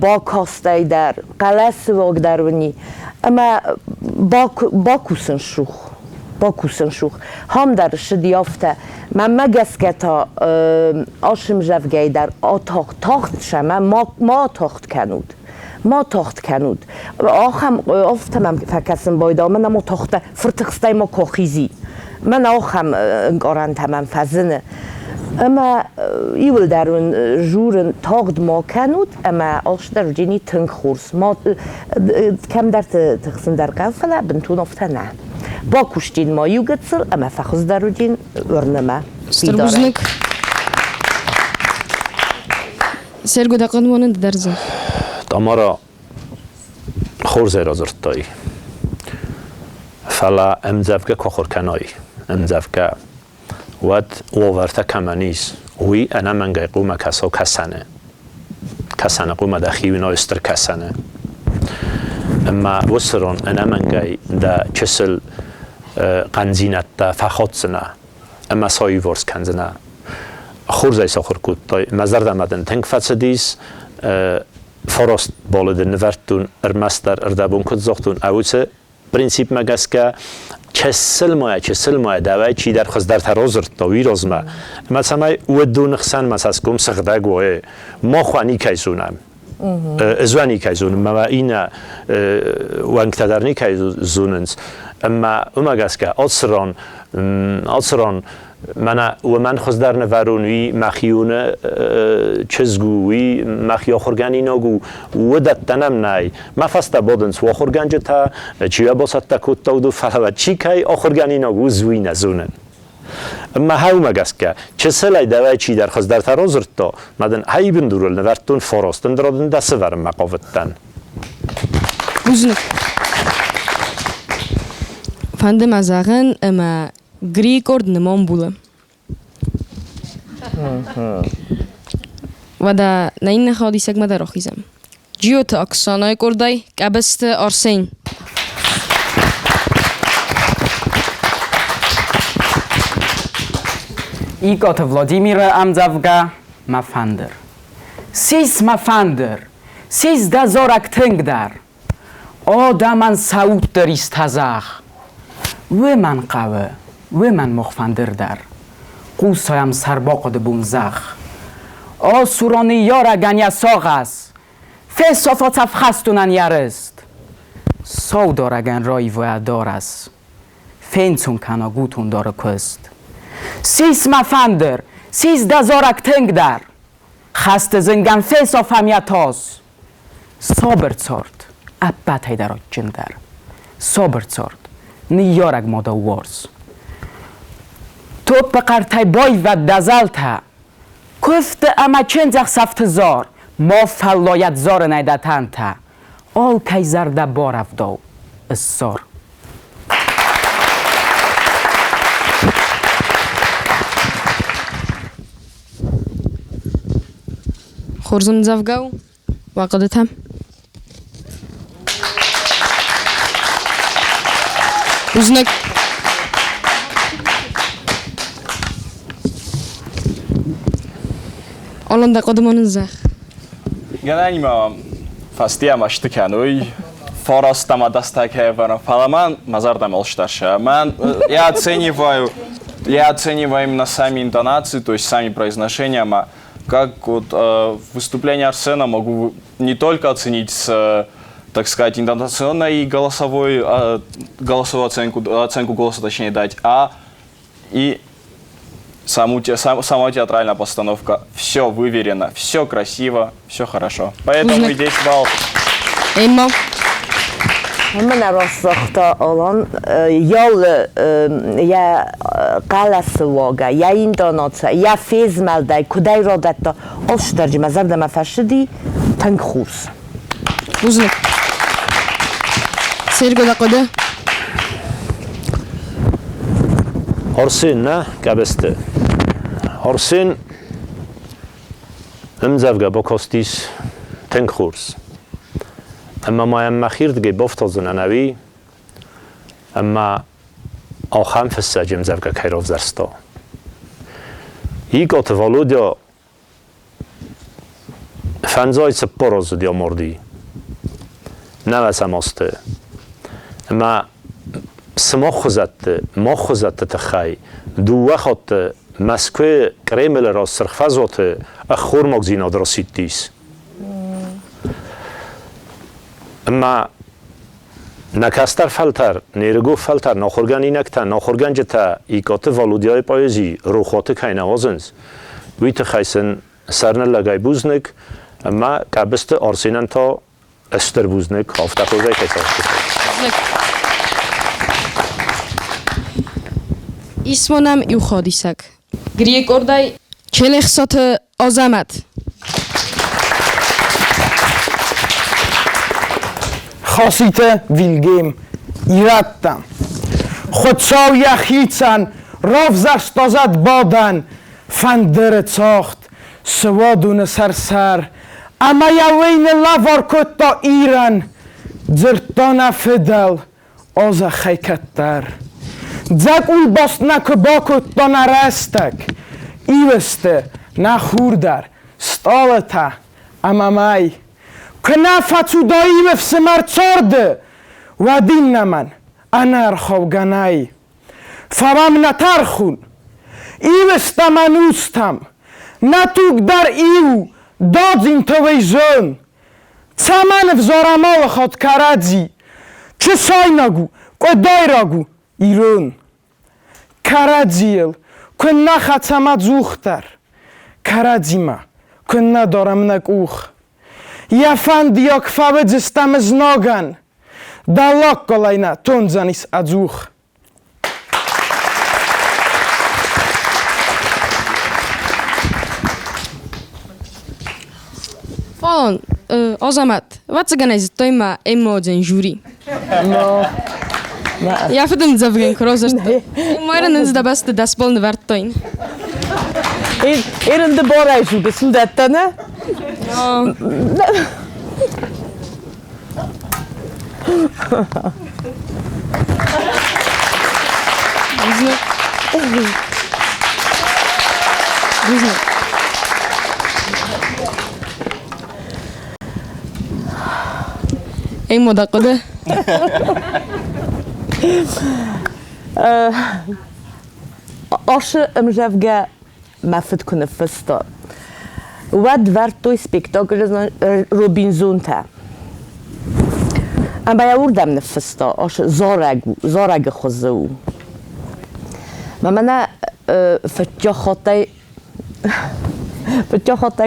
бакастӕй дӕр, хъӕлӕсы уаг дӕр уын и. Ӕмӕ бакусын сух, бакусын сух. Хам дӕр ссыди афтӕ. Мӕнмӕ гӕсгӕ та асымзӕвгӕй дӕр атагъд сӕмӕ ма атагъд кӕнут. Ма тагъд кӕнут. Ахӕм афтӕ мӕм фӕкӕсын байдал, мӕнӕ ма тагъдтӕ фыртыхстӕй ма куы ахизи. Мӕнӕ ахӕм ӕнкъарӕнтӕ мӕм фӕзыны. Ӕмӕ иуылдӕр уын журын тагъд ма кӕнут, ӕмӕ алчидӕр уыдзӕни тынг хорз. Ма кӕмдӕрты тыхсын дӕр хъӕуы, фӕлӕ бынтон афтӕ нӕ. Бакуыстин ма иу гыццыл ӕмӕ фӕхуыздӕр уыдин уырны мӕ. Стыр бузныг. Серго, дӕ хъуыды ма нын ды дӕр зӕгъ. Тамара хорзӕй радзырдтай. Фӕлӕ ӕмдзӕвгӕ куы ахуыр кӕнай, ӕмдзӕвгӕ, уӕд уавӕртӕ кӕмӕн ис, уый ӕнӕмӕнгӕй хъуамӕ кӕса кӕсӕны. Кӕсӕны хъуамӕ дӕхи уынай стыр кӕсӕны. Ӕмӕ уыцы ран ӕнӕмӕнгӕй дӕ чысыл хъӕндзинӕдтӕ фӕхатдзынӕ ӕмӕ сӕ аиуварс кӕндзынӕ. Хорзӕй сахуыр кодтай, мӕ зӕрдӕмӕ дын тынг фӕцыдис, фараст балы дын нывӕрдтон, ӕрмӕстдӕр ӕрдӕбон куыд загътон, ӕуыцы принципмӕ гӕсгӕ чысыл ма дӕуӕй чидӕр хуыздӕртӕ радзырдта уый размӕ, ӕмӕ цӕмӕй уыдоны хсӕн мӕ цӕсгом сыгъдӕг уой, мах уӕ никӕй зонӕм. Ӕз уӕ никӕй зонын, мӕ иннӕ уӕнгтӕ дӕр никӕй зонынц. Ӕмӕ уымӕ гӕсгӕ ацы ран мӕнӕ уымӕн хуыздӕр нывӕрон, уый мӕхионы чызг у, уый мӕхи ахуыргӕнинаг у, уыдӕттӕ нӕм нӕй. Мӕ фӕстӕ бадынц ахуыргӕнджытӕ, чи йӕ бацӕттӕ кодта, уыдон, фӕлӕ чи кӕй ахуыргӕнинаг у, уый нӕ зонын. Ӕмӕ уымӕ гӕсгӕ, чысылӕй дӕуӕй чидӕр хуыздӕртӕ радзырдта, мӕ дын ӕй бындурыл нывӕрдтон фараст, ӕндӕра дын дӕ сывӕрынмӕ хъавыдтӕн. Бузныг. Фӕнды мӕ зӕгъын, ӕмӕ Грийы къорд нымомбулы. Уӕдӕ нӕ иннӕ хаудисӕгмӕ дӕр ахизӕм. Джиоты Оксанайы къордӕй Къӕбысты Арсен. Икъоты Владимиры ӕмдзӕвгӕ «Мӕ фӕндыр». Сис мӕ фӕндыр, сис дӕ зарӕг тынгдӕр. Адӕмӕн сӕ удты ристӕ зӕгъ. Уымӕн хъӕуы, уымӕн мах фӕндыр дӕр. Хъусӕм сӕрбахъуыды бон зӕгъ. Асура ныййарӕгӕн йӕ сагъӕс, Фесафа цӕфхӕстонӕн йӕ рыст. Саударӕгӕн раива йӕ дарӕс, Фенцон кӕна гутондары куыст. Сис мӕ фӕндыр, сис дӕ зарӕг тынгдӕр, Хӕсты зынгӕн фесафӕм йӕ тас. Сабыр цард ӕппӕтӕй дӕр адджындӕр. Сабыр цард, ныййарӕг мадау уарз. Топпы хъӕртӕй байвӕд дӕ зӕлтӕ, Куывты ӕмӕ чындзӕхсӕвты зар, Ма фӕллайӕд зарынӕй дӕ тӕнтӕ, Алкӕй зӕрдӕ барӕвдау, ыссар. Хорз ӕмдзӕвгӕ у. Уӕ хъуыдытӕ? Бузныг. Алан, дӕ хъуыды ма нын зӕгъ. Гӕнӕн ма фӕстийӕ мӕсты кӕной, фараст ӕмӕ дӕстӕ кӕй ӕвӕрын, фӕлӕ мӕн мӕ зӕрдӕмӕ лстӕрса. Мӕн я оцениваю именно сами интонации, то есть сами произношения, ӕмӕ как вот выступление Арсена могу не только оценить с, так сказать, интонационной и голосовую оценку голоса, точнее, дать, а и сама театральная постановка. Все выверено, все красиво, все хорошо. Поэтому и 10 баллов. Эмма. Мӕн раст загъта Алан, йӕ йӕ хъӕлӕсы уагӕ, йӕ интонаци, йӕ фезмӕлдӕй куыдӕй радӕтта, алцыдӕр мӕ зӕрдӕмӕ фӕцыди тынг хорз. Бузныг. Серго, дӕ хъуыды? Арсен, нӕ Къӕбысты. Арсен ӕмдзӕвгӕ бакастис тынг хорз. Ӕмӕ ма йӕм мӕхирдыгӕй бафтаудзынӕн ӕви ӕмӕ ахӕм фыссӕджы ӕмдзӕвгӕ кӕй равзӕрста. Икъоты Володя 54 аздзыд амарди. Нӕвӕсӕм азты. Ӕмӕ сымах хуызӕтты, мах хуызӕтты тыххӕй дыууӕ хатты Мӕскуыйы Кремлы раз Сырх фӕзуаты ӕххормагдзинад расидтис. Ӕмӕ нӕ кӕстӕр фӕлтӕр, не рыгон фӕлтӕр, нӕ ахуыргӕнинӕгтӕ, нӕ ахуыргӕнджытӕ Икъоты Валодяйы поэзи рохуаты кӕй нӕ уадзынц, уый тыххӕй сын сӕрныллӕгӕй бузныг ӕмӕ Къӕбысты Арсенӕн та стыр бузныг, афтӕ хорзӕй кӕй сахуыр. Ис ма нӕм иу хадисӕг. Грийы къордӕй Челехсаты Азӕмӕт. Хаситы Вильгельм ирӕттӕм. Хуыцау йӕхицӕн равзӕрста зӕдбадӕн, фӕндыры цагъд, суадоны сӕр-сӕр, ӕмӕ йӕ уый ныллӕвар кодта Ирӕн, дзырдта нӕ фыдӕл а зӕххӕй кӕддӕр. Дзӕкъулбаст нӕ куы бакодта нӕ рӕстӕг, ивысты нӕ хур дӕр, стъалытӕ ӕмӕ мӕй. Куы нӕ фӕцуда ивы фсымӕр царды, уӕд иннӕмӕн ӕнӕрхаугӕ нӕй. Фӕуӕм нӕ тӕрхон, ивыстӕм ӕнустӕм, нӕ туг дӕр иу, дадзинтӕ уый зон. Цӕмӕн ӕвзарӕм алы хатт кӕрӕдзи? Чысайнаг у, къуыдайраг у, ирон. Кӕрӕдзийыл куыннӕ хӕцӕм ӕдзухдӕр, кӕрӕдзимӕ куыннӕ дарӕм нӕ къух. Йӕ фӕндиаг фӕуыдзыстӕм ызнагӕн, дӕллаггалӕй нӕ тондзӕнис ӕдзух. Фалон, Азамат, ӕвӕццӕгӕн ӕй зыдтай мӕ эмоджен жюри. Йӕ фыд ӕмдзӕвгӕ куы радзырдта. Майран ын дӕ бӕсты дӕс бал нывӕрдтаин. Эрын ды барӕй жуды сындӕттӕ, нӕ? Бузныг. Эй, дӕ хъуыды? Ашы ӕмзӕвгӕ мӕ фыд куы ныффыста, уӕд вӕрдтой спектаклы Робинзонтӕ. Ӕмӕ йӕ уырдӕм ныффыста, ашы зарӕг у, зарӕгы хуызы у. Мӕ мӕнӕ фыццаг хаттӕй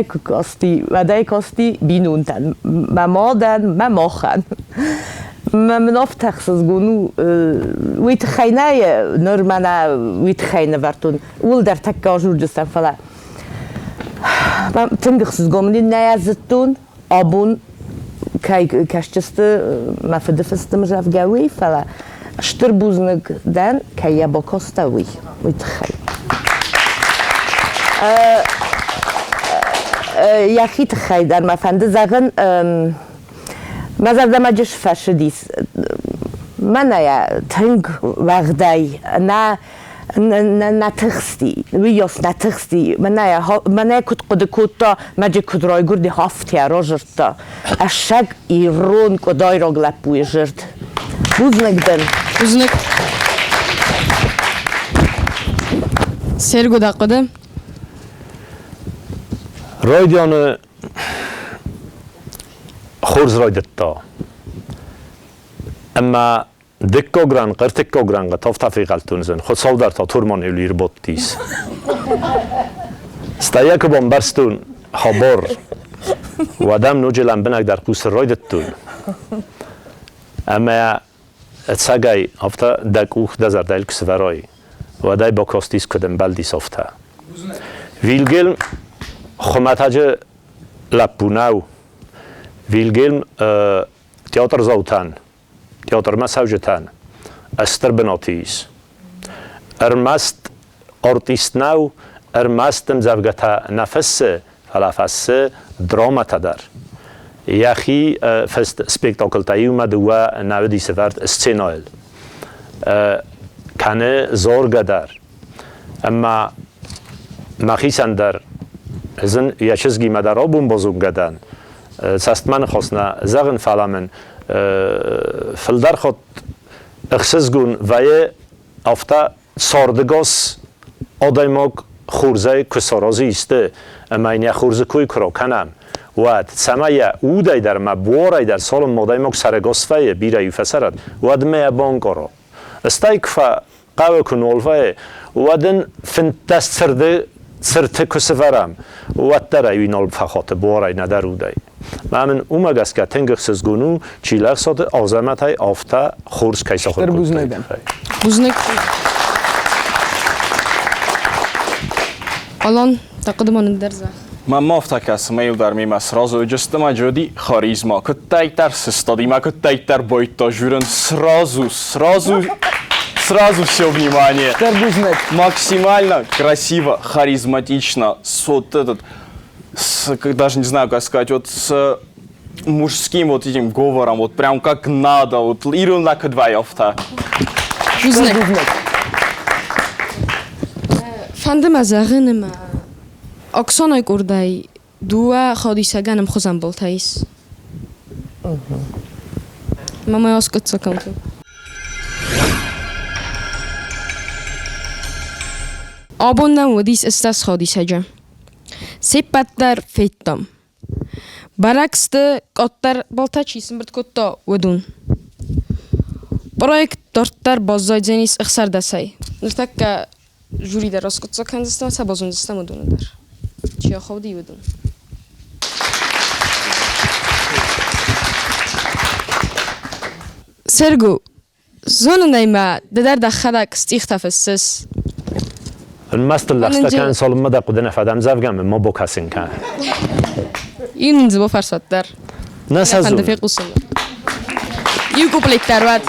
куы касти, уӕдӕй касти бинонтӕн, мӕ мадӕн, мӕ махӕн. Мӕ мын афтӕ ӕхсызгон у, уый тыххӕй нӕ, ныр мӕнӕ уый тыххӕй нывӕрдтон, ууыл дӕр тӕккӕ азурджыстӕм, фӕлӕ тынг ӕхсызгон мын нӕ зыдтон, абон кӕй кӕсджысты мӕ фыды фыстым, зӕгъгӕ, уый, фӕлӕ стыр бузныг дӕн, кӕй йӕ бакодта, уый, уый тыххӕй. Йӕхи тыххӕй дӕр мӕ фӕнды зӕгъын, мӕ зӕрдӕмӕ джыс фӕцыдис. Мӕнӕ йӕ тынг уӕгъдӕй нӕ нӕ тыхсти, уыйас нӕ тыхсти. Мӕнӕ куыд хъуыды кодта, мӕджы куыд райгуырди, афтӕ разырдта. Ӕссӕг ирон къуыдайраг лӕппуйы зырд. Бузныг дын. Бузныг. Серго дӕ хъуыды? Райдианы хорз райдыдта. Ӕмӕ дыккаг рӕнхъ, ӕртыккаг рӕнхъы афтӕ фехъӕлдтон зын, Хуыцау дӕр та Турман ӕрбадтис. Стӕй йӕ куы бамбӕрстон хабар, уӕд ӕм ноджы лӕмбынӕгдӕр хъусын райдыдтон. Ӕмӕ ӕцӕгӕй афтӕ дӕ къух дӕ зӕрдӕйыл куы сӕвӕрай, уӕд ӕй бакастис, куыд ӕмбӕлдис, афтӕ. Вильгельм хуымӕтӕджы лӕппу нӕу. Вильгельм театрдзаутӕн театрмӕ цӕуджытӕн стыр бынат ис. Ӕрмӕст артист нӕу, ӕрмӕст ӕмдзӕвгӕтӕ нӕ фыссы, фӕлӕ фыссы драмӕтӕ дӕр. Йӕхи фыст спектаклтӕ иумӕ дыууӕ нӕ уыдис ӕвӕрд сценӕйыл. Кӕны зоргӕ дӕр. Ӕмӕ мӕхицӕн дӕр зын йӕ чызгимӕ дӕр абон базонгӕ дӕн. Цӕстмӕ ныхас нӕ зӕгъын, фӕлӕ мын фылдӕр хатт ӕхсызгон вӕййы афтӕ цардыгас адӕймаг хорзӕй куы саразы исты ӕмӕ йын йӕ хорзы кой куы ракӕнӕм, уӕд, цӕмӕй йӕ удӕй дӕр ӕмӕ буарӕй дӕр цалынмӕ адӕймаг сӕрӕгас вӕййы, бирӕ-иу фӕцӕрӕд, уӕдмӕ йӕ банкъара. Стӕй куы фӕхъӕуы куы нол вӕййы, уӕд ын 15 цырды цырты куы сывӕрӕм, уӕддӕр ӕй уый нал фӕхаты буарӕй нӕдӕр удӕй. Мӕ мын уымӕ гӕсгӕ тынг ӕхсызгон у, Чилӕхсаты Азӕмӕтӕй афтӕ хорз кӕй сахуыр кодтай. Бузныг. Алан, дӕ хъуыды ма нын дӕр зӕгъ. Мӕнмӕ афтӕ кӕсы, мӕ иу дӕр мемӕ сразу уыдысты мӕ джоди харизма. Куыддӕриддӕр сыстади мӕ куыддӕриддӕр бойдта жюрын сразу, сразу, сразу все внимание. Максимально красиво, харизматично, с вот этот, с, даже не знаю, как сказать, вот с мужским вот этим говором, вот прям как надо, вот ирон куыд Бузныг. Фӕнды мӕ зӕгъын ӕмӕ Оксанайы къордӕй дыууӕ хадисӕгӕн ӕмхуызӕн былтӕ ис. Ӕмӕ мӕ аскъуыддзаг кӕнут. Абон нӕм уыдис 80 хадисӕджы. Се ппӕт дӕр федтам. Бӕрӕг сты, къаддӕр балтӕ чи сымбырд кодта, уыдон. Проект дарддӕр баззайдзӕнис ӕхсӕрдӕсӕй. Ныртӕккӕ жюри дӕр аскъуыддзаг кӕндзыстӕм, сӕ базондзыстӕм уыдоны дӕр. Чи ахауди, уыдон. Серго, зонын ӕй мӕ, ды дӕр дӕхӕдӕг стихтӕ фыссыс. Ӕрмӕст лӕгъстӕ кӕнын, цалынмӕ дӕ хъуыды нӕ фӕдӕм ӕмдзӕвгӕ мын ма бакӕсын кӕн. Ин дзы бафарсат дӕр. Нӕ сӕ Фӕнды фехъусын. Иу куплет дӕр уӕд.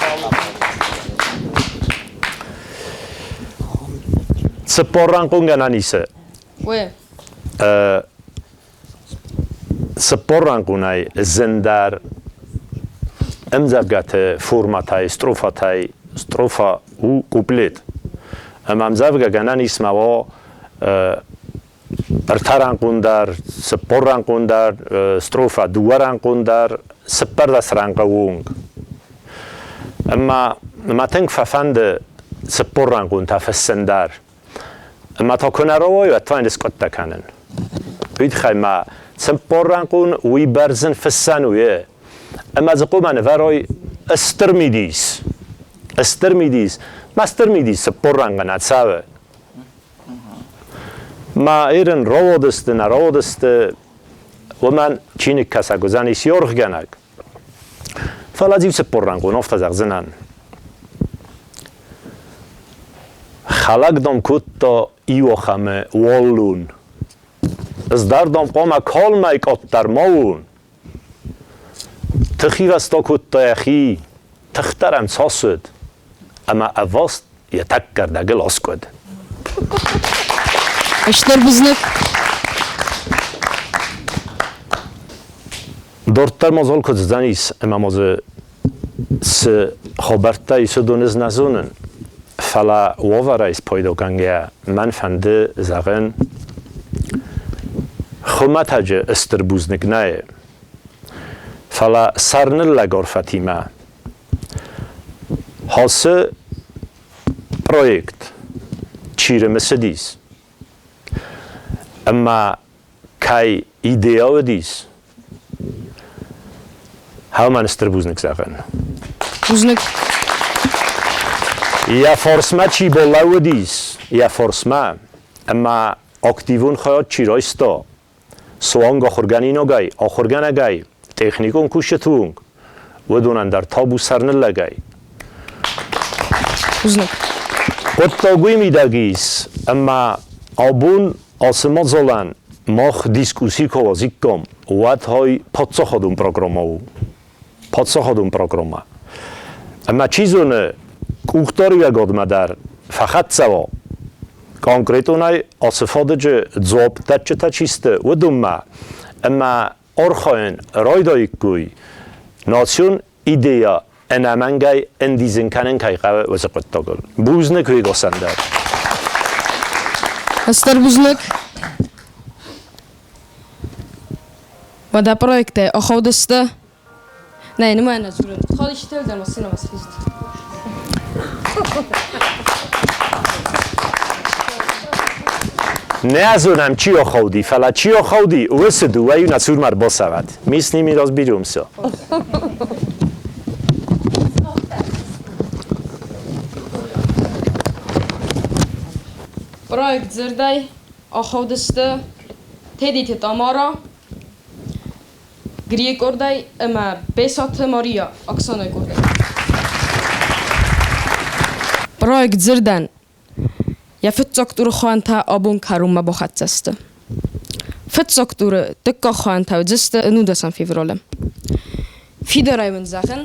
40 рӕнхъон гӕнӕн исы. Уе. 40 рӕнхъонӕй зындӕр ӕмдзӕвгӕты формӕтӕй, строфатӕй строфа у куплет. Ӕмӕ ӕмдзӕвгӕ гӕнӕн ис ма уа ӕртӕрӕнхъон дӕр, 40 рӕнхъон дӕр, строфа дыууӕрӕнхъон дӕр, 14 рӕнхъы онг. Ӕмӕ мӕ тынг фӕфӕнды 40 рӕнхъонтӕ фыссын дӕр. Ӕмӕ та куы нӕ рауайы, уӕд та йын скъуыдтӕ кӕнын. Уый тыххӕй ма 40 рӕнхъон уый бӕрзын фыссӕн у, е. Ӕмӕ дзы хъуамӕ нывӕрой стыр мидис. Стыр мидис. Ма стыр мидис 40 рӕнхъы нӕ цӕуы. Ма ирын рауадысты, нӕ рауадысты, уымӕн чиныгкӕсӕг уыдзӕнис йоргъгӕнӕг. Фӕлӕ дзы иу 40 рӕнхъон афтӕ зӕгъдзынӕн. Хӕлӕг дам кодта иуахӕмы уаллон. Ӕз дӕр дам хъуамӕ калмӕй къаддӕр ма уон. Тыхивӕзт акодта йӕхи, тыхдӕр ӕм цас уыд, ӕмӕ ӕваст йӕ тӕккӕ рдӕгыл аскъуыд. Стыр бузныг. Дарддӕр ма зал куыд уыдзӕнис ӕмӕ ма дзы цы хабӕрттӕ ис, уыдон ӕз нӕ зонын. Фӕлӕ уавӕрӕй спайда кӕнгӕйӕ мӕн фӕнды зӕгъын, хуымӕтӕджы стыр бузныг нӕй, фӕлӕ сӕрныллӕг арфӕтимӕ. Ацы проект чи рымысыдис ӕмӕ кӕй идея уыдис, Хӕмӕн стыр бузныг зӕгъын. Бузныг. Йӕ фарсмӕ чи балӕууыдис, йӕ фарсмӕ, ӕмӕ активон хайад чи райста, суанг ахуыргӕнинагӕй, ахуыргӕнӕгӕй, техникон кусджыты онг, уыдонӕн дӕр табу сӕрныллӕгӕй. Бузныг. Хъуыддаг уый мидӕг ис, ӕмӕ абон ацы мадзалӕн мах дискусси куы уадзиккам, уӕд хай паддзахадон программӕ у. Паддзахадон программӕ. Ӕмӕ чи зоны, къухдариуӕгадмӕ дӕр фӕхӕццӕ уа. Конкретонӕй ацы фадыджы дзуаппдӕтджытӕ чи сты, уыдонмӕ ӕмӕ архайын райдаиккой национ идея ӕнӕмӕнгӕй ӕндидзын кӕнын кӕй хъӕуы, уыцы хъуыддагыл. Бузныг уегасӕн дӕр. Стыр бузныг. Уӕдӕ проекттӕ ахаудысты. Нӕ, нымӕ нӕ дзурын. Халисты дӕр ма сценӕмӕ схизт. Нӕ зонӕм, чи ахауди, фӕлӕ чи ахауди, уыцы дыууӕйы нӕ цурмӕ ӕрбацӕуӕд. Мы с ними разберемся. Проект дзырдӕй ахаудысты Тедиты Тамара, Грийы къордӕй ӕмӕ Бесаты Мария Оксанайы къордӕй. Проект дзырдӕн йӕ фыццаг туры та абон кӕронмӕ бахӕццӕ сты. Фыццаг туры дыккаг хайӕн та уыдзысты 19 февралы. Фидарӕй уын зӕгъын,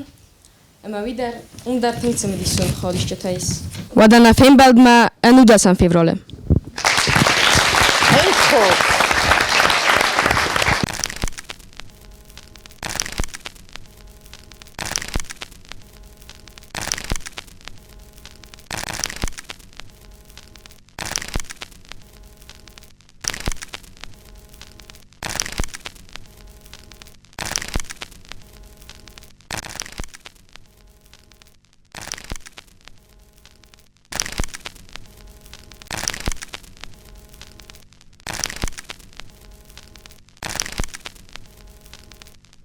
ӕмӕ уый дӕр уым дӕр тынг цымыдисон хайадисджытӕ ис. Уӕдӕ нӕ фембӕлдмӕ 19 февралы. Тынг хорз.